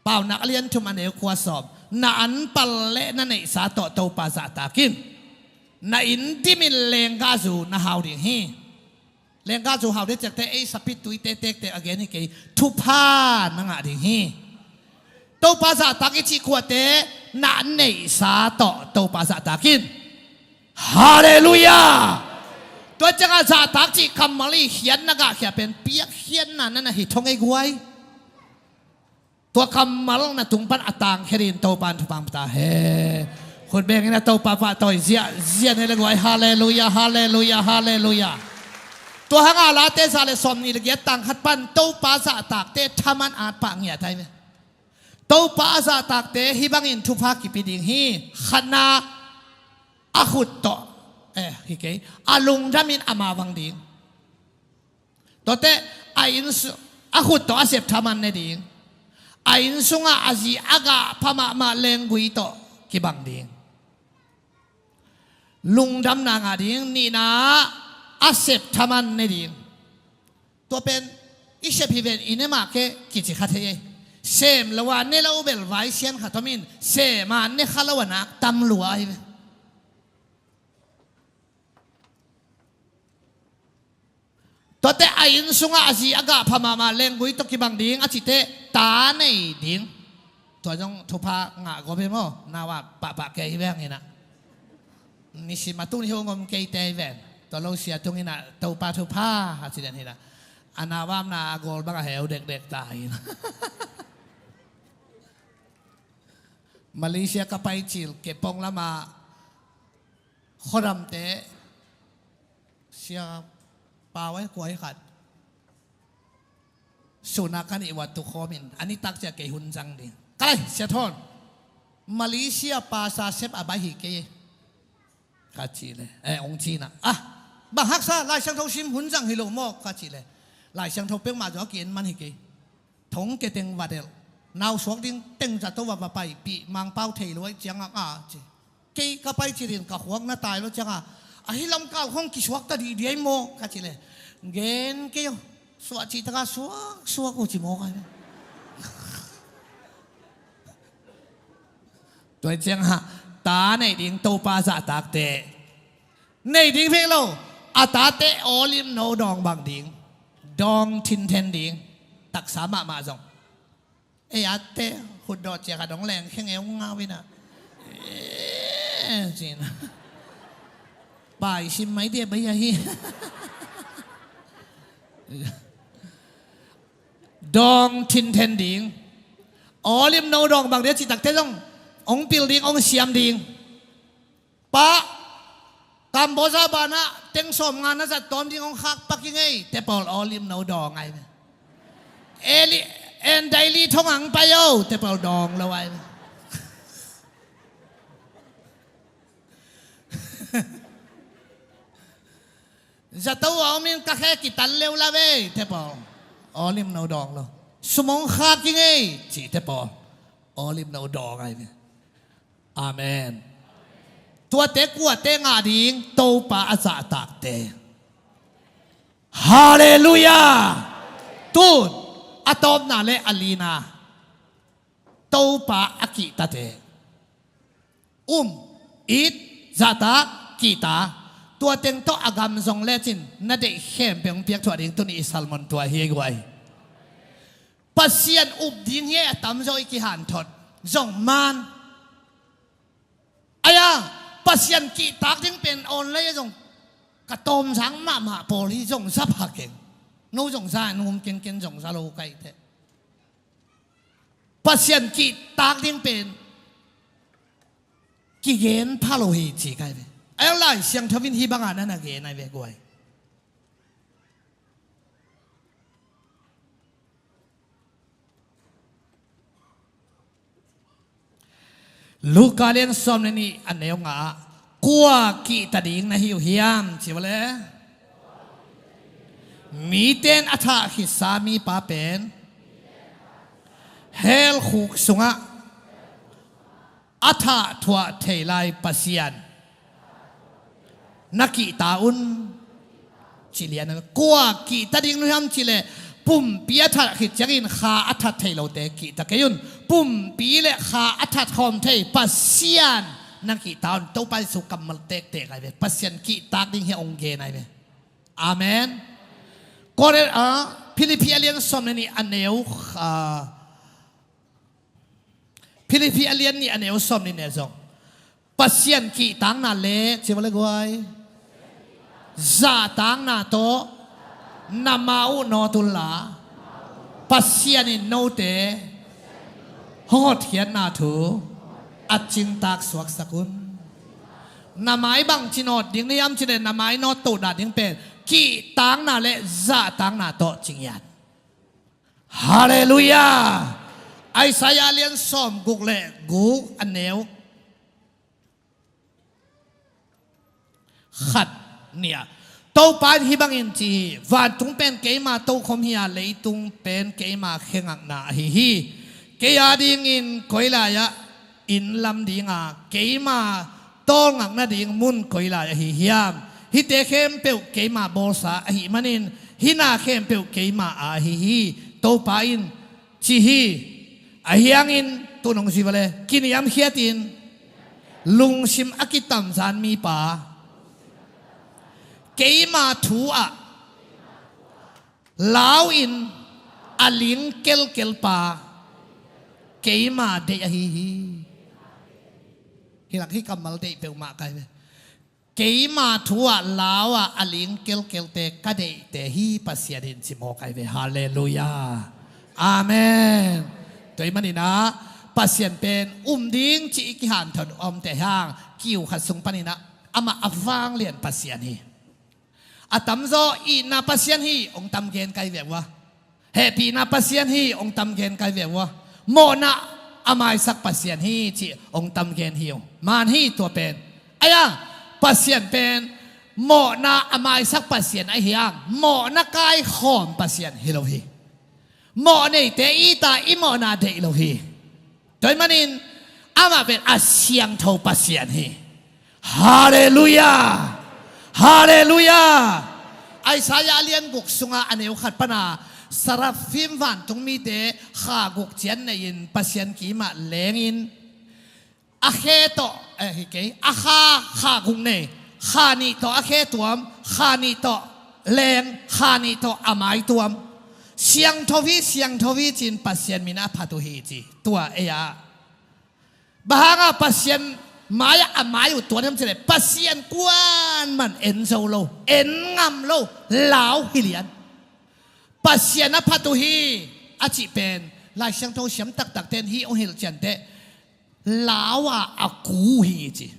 Paunak a lian thum a neu kua sawm. Na an pal leh na neihsa tawh Topa zahtak in. Na inn dimin lenggahzu na hau ding hi. Lenggahzu hau ding ciangte ei sapit tuite tektek a gen hi kei. Thupha na ngah ding hi. Topa zahtak i cih kuate, na neihsa tawh Topa zahtak in. Halleluiah. Tua ciangah zahtak cih kammal i khiatna gahkhia pen piakkhiatna na na hi thong ei guai. Tua kammal na tung pan a tangkhia dingin Topa in thupha pia ta hen. Khut bengin a Topa pahtawi ziahziah ni le guai. Halleluiah, halleluiah, halleluiah. Tua hangah Late za le sawmnih le giat tang khat pan Topa zahtakte thaman at pah ngiat ahi ve. Topa a zahtakte hih bangin thupha kipia ding hi. Khatna, a khut tawh, eh, hi kei, a lungdamin a mavang ding. Tuate a inn su-, a khut tawh a sep thaman ne ding. A inn sungah a zi a gah pha mahmah lenggui tawh kibang ding. Lungdamna ngah ding. Nihna, a sep thaman ne ding. Tua pen i sep hi ven, i ne mah kei kici kha thei ei. Sem lo a ne lo bel vai sian khat om in, sem a ne kha lo a nak tam lua ahi ve. Tuate a inn sungah a zi a gah pha mahmah lenggui tawh kibang ding a cite, ta nei ding. Tua zong thupha ngah gawp hi maw? Nau a pahpah kei hi veng hi na. Nisim a tuni hong om keite hi ven. Tua lo sia tung hi na, Topa thupha a ci den hi na. A nau a om na a gawl bang a heu dekdek ta hi na. Malaysia ka pai cil kepong lama khuadamte sia pau ai kuai khat. Suna ka nih uat tu khawmin a nitak cia kei hun zang ding. Ka lai, sia thawn, Malaysia pasa sep a bai hi kei, ka ci le. Eh, ong ci na. Ah, bang haksa, Lai Siangtho sim hun zang hi lo maw, ka ci le. Lai Siangtho peuhmah zaw a ki-en man hi kei. Thong ke teng va delh. Nau suak ding teng zato va va paipih, Mangpau thei luai ciangah a ci. Kei ka pai cirin ka khuak na tai lo ciangah, ahi lamkal khong kisuak ta dih diai maw, ka ci le. Gen kei aw, suah cih taka suak suak uh ci maw ka hi. Tua ciangah ta nei ding Topa zahtakte nei ding vek lo. A tate olive no dawng bang ding, dawng thinthen ding. Taksa mahmah zong. Ei, a te khutdawh ciak a dong leng kheng eu ngau ina. Eh, cin. Pai sim mai dia bai ahi. Dawng thinthen ding. Olive no dawng bang dia citakte zong ong pil ding, ong siam ding. Pa, Kamboja banah teng sawm nga na zat tawm ding hong khak pak i ngei, te pawl olive no dawng ai ve. Eli, en daily thong ang pai o, te pawl dawng lo ai ve. Zato a om in ka khe kitan leu la ve, te pawl olive no dawng lo. Sum hong khak i ngei, ci te pawl olive no dawng ai ve. Amen. Tuate kuate ngah ding, Topa a zahtakte. Halleluiah. Tun a tawpna le a lina, Topa a kihtate. Um, it, zahtak, kihta. Tua teng tawh a gam zong lecin na deih khempeuh hong piak thuah ding tuni i sermon tua hi guai. Pasian up ding hi a tamzaw i kihanthot zong man. Aia, Pasian kihtak ding pen online a zong ka tawmzang mahmah pawl hi zong za pha keng. No zong za, no um kenken zong za lo kai te. Pasian kihtak ding pen kigen pha lo hi ci kai ve. Aia, Lai Siangtho in hi banga na na gen ai ve guai. Luka lian sawm le nih a neu nga ah, kua kihta ding na hi uh hiam ci uh le? Mite in a thah khitsa mipa pen hell khuk sungah a thah thuah thei lai Pasian na kihta un. Ci lian a, kua kihta ding na hi uh hiam cih leh, pumpi a that khit ciangin kha a that thei lote kihta kei un. Pumpi le kha a that khawm thei Pasian na kihta un. Topa Jesu kammal tektek ahi ve. Pasian kihtak ding hi a hong gen ahi ve. Amen. Korin, ah, Philippi a lian sawm le nih a neu, ah, Philippi a lian nih a neu sawm nih ne zong, Pasian kihtakna le, ci va le guai, zahtakna tawh na ma uh nawt unla, Pasian in note hong hotkhiatna thu a cingtak suaksak un. Na mai bangci nawt ding na hi hiam cih leh, na mai nawt tohdah ding pen kihtakna le zahtakna tawh ci ngiat. Halleluiah. Isaiah lian sawm guk le guk a neu khat, nih ah, Topa in hih bangin ci hi: Vantung pen keima tokhom hi a, leitung pen keima khe ngakna ahi hi. Kei a dingin koi lai-ah inn lam ding a, keima tawlngak nading mun koi lai ahi hiam? Hihte khempeuh keima bawlsa ahih manin hih na khempeuh keima a ahi hi, Topa in ci hi. Ahi hangin tu-in hong zui va le, kiniamkhiatin lungsim a kitamzan mipa, keima thu ah lau-in a ling kelkel pa, keima deih ahi hi. Hih lak hih kammal deih peuhmah ka hi ve. Keima thu ah lau a a ling kelkelte ka deihte hi, Pasian in ci mawk ahi ve. Halleluiah. Amen. Tua ahih manin ah Pasian pen um ding ci i kihanthawn omte hang kiu khat sung panin ah amah a vanglian Pasian hi. A tamzaw itna Pasian hi hong tam gen ka hi ve ua. Hehpihna Pasian hi hong tam gen ka hi ve ua. Mawhna a maisak Pasian hi cih hong tam gen hi ung. Maan hi tua pen. Ahi hang Pasian pen mawhna a maisak Pasian ahi hang, mawhna kaikhawm Pasian hi lo hi. Mawh neite i it a, i mawhna deih lo hi. Tua ahih manin amah pen a siangtho Pasian hi. Halleluiah. Halleluiah. Isaiah a lian guk sungah a neu khat pana seraphim vantung mite kha guk ciat nei-in Pasian kimah lengin, a khe tawh, eh, hi kei, a kha, kha guk nei, kha nih tawh a khe tuam, kha nih tawh leng, kha nih tawh a mai tuam. Siangtho hi, siangtho hi ci-in Pasian min a phat uh hi ci. Tua ei-ah bang hangah Pasian mai-ah a mai uh tuan hiam cih leh, Pasian kuaman en zo lo, en ngam lo lau hi lian. Pasian a phat uh hi a cih pen Lai Siangtho siam taktakte in hih hong hilh ciangteh, lau a a ku uh hi ci.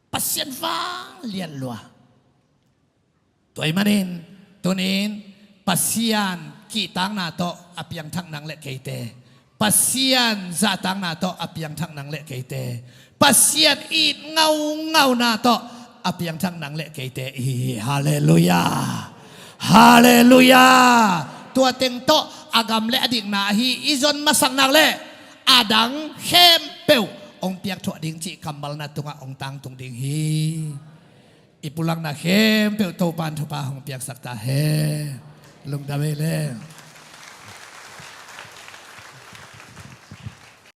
Pasian vanglian lua. Tua ahih manin tuni-in Pasian kihtakna tawh a piangthak nang le keite, Pasian zahtakna tawh a piangthak nang le keite, Pasian it ngaungauna tawh a piangthak nang le keite i hi hi. Halleluiah. Halleluiah. Tua teng tawh a gam le a dikna ahi i zon masak nak leh a dang khempeuh hong piakthuah ding cih kammal na tungah hong tangtung ding hi. I pulakna khempeuh Topa in thupha hong piaksak ta hen. Lungdam ei le.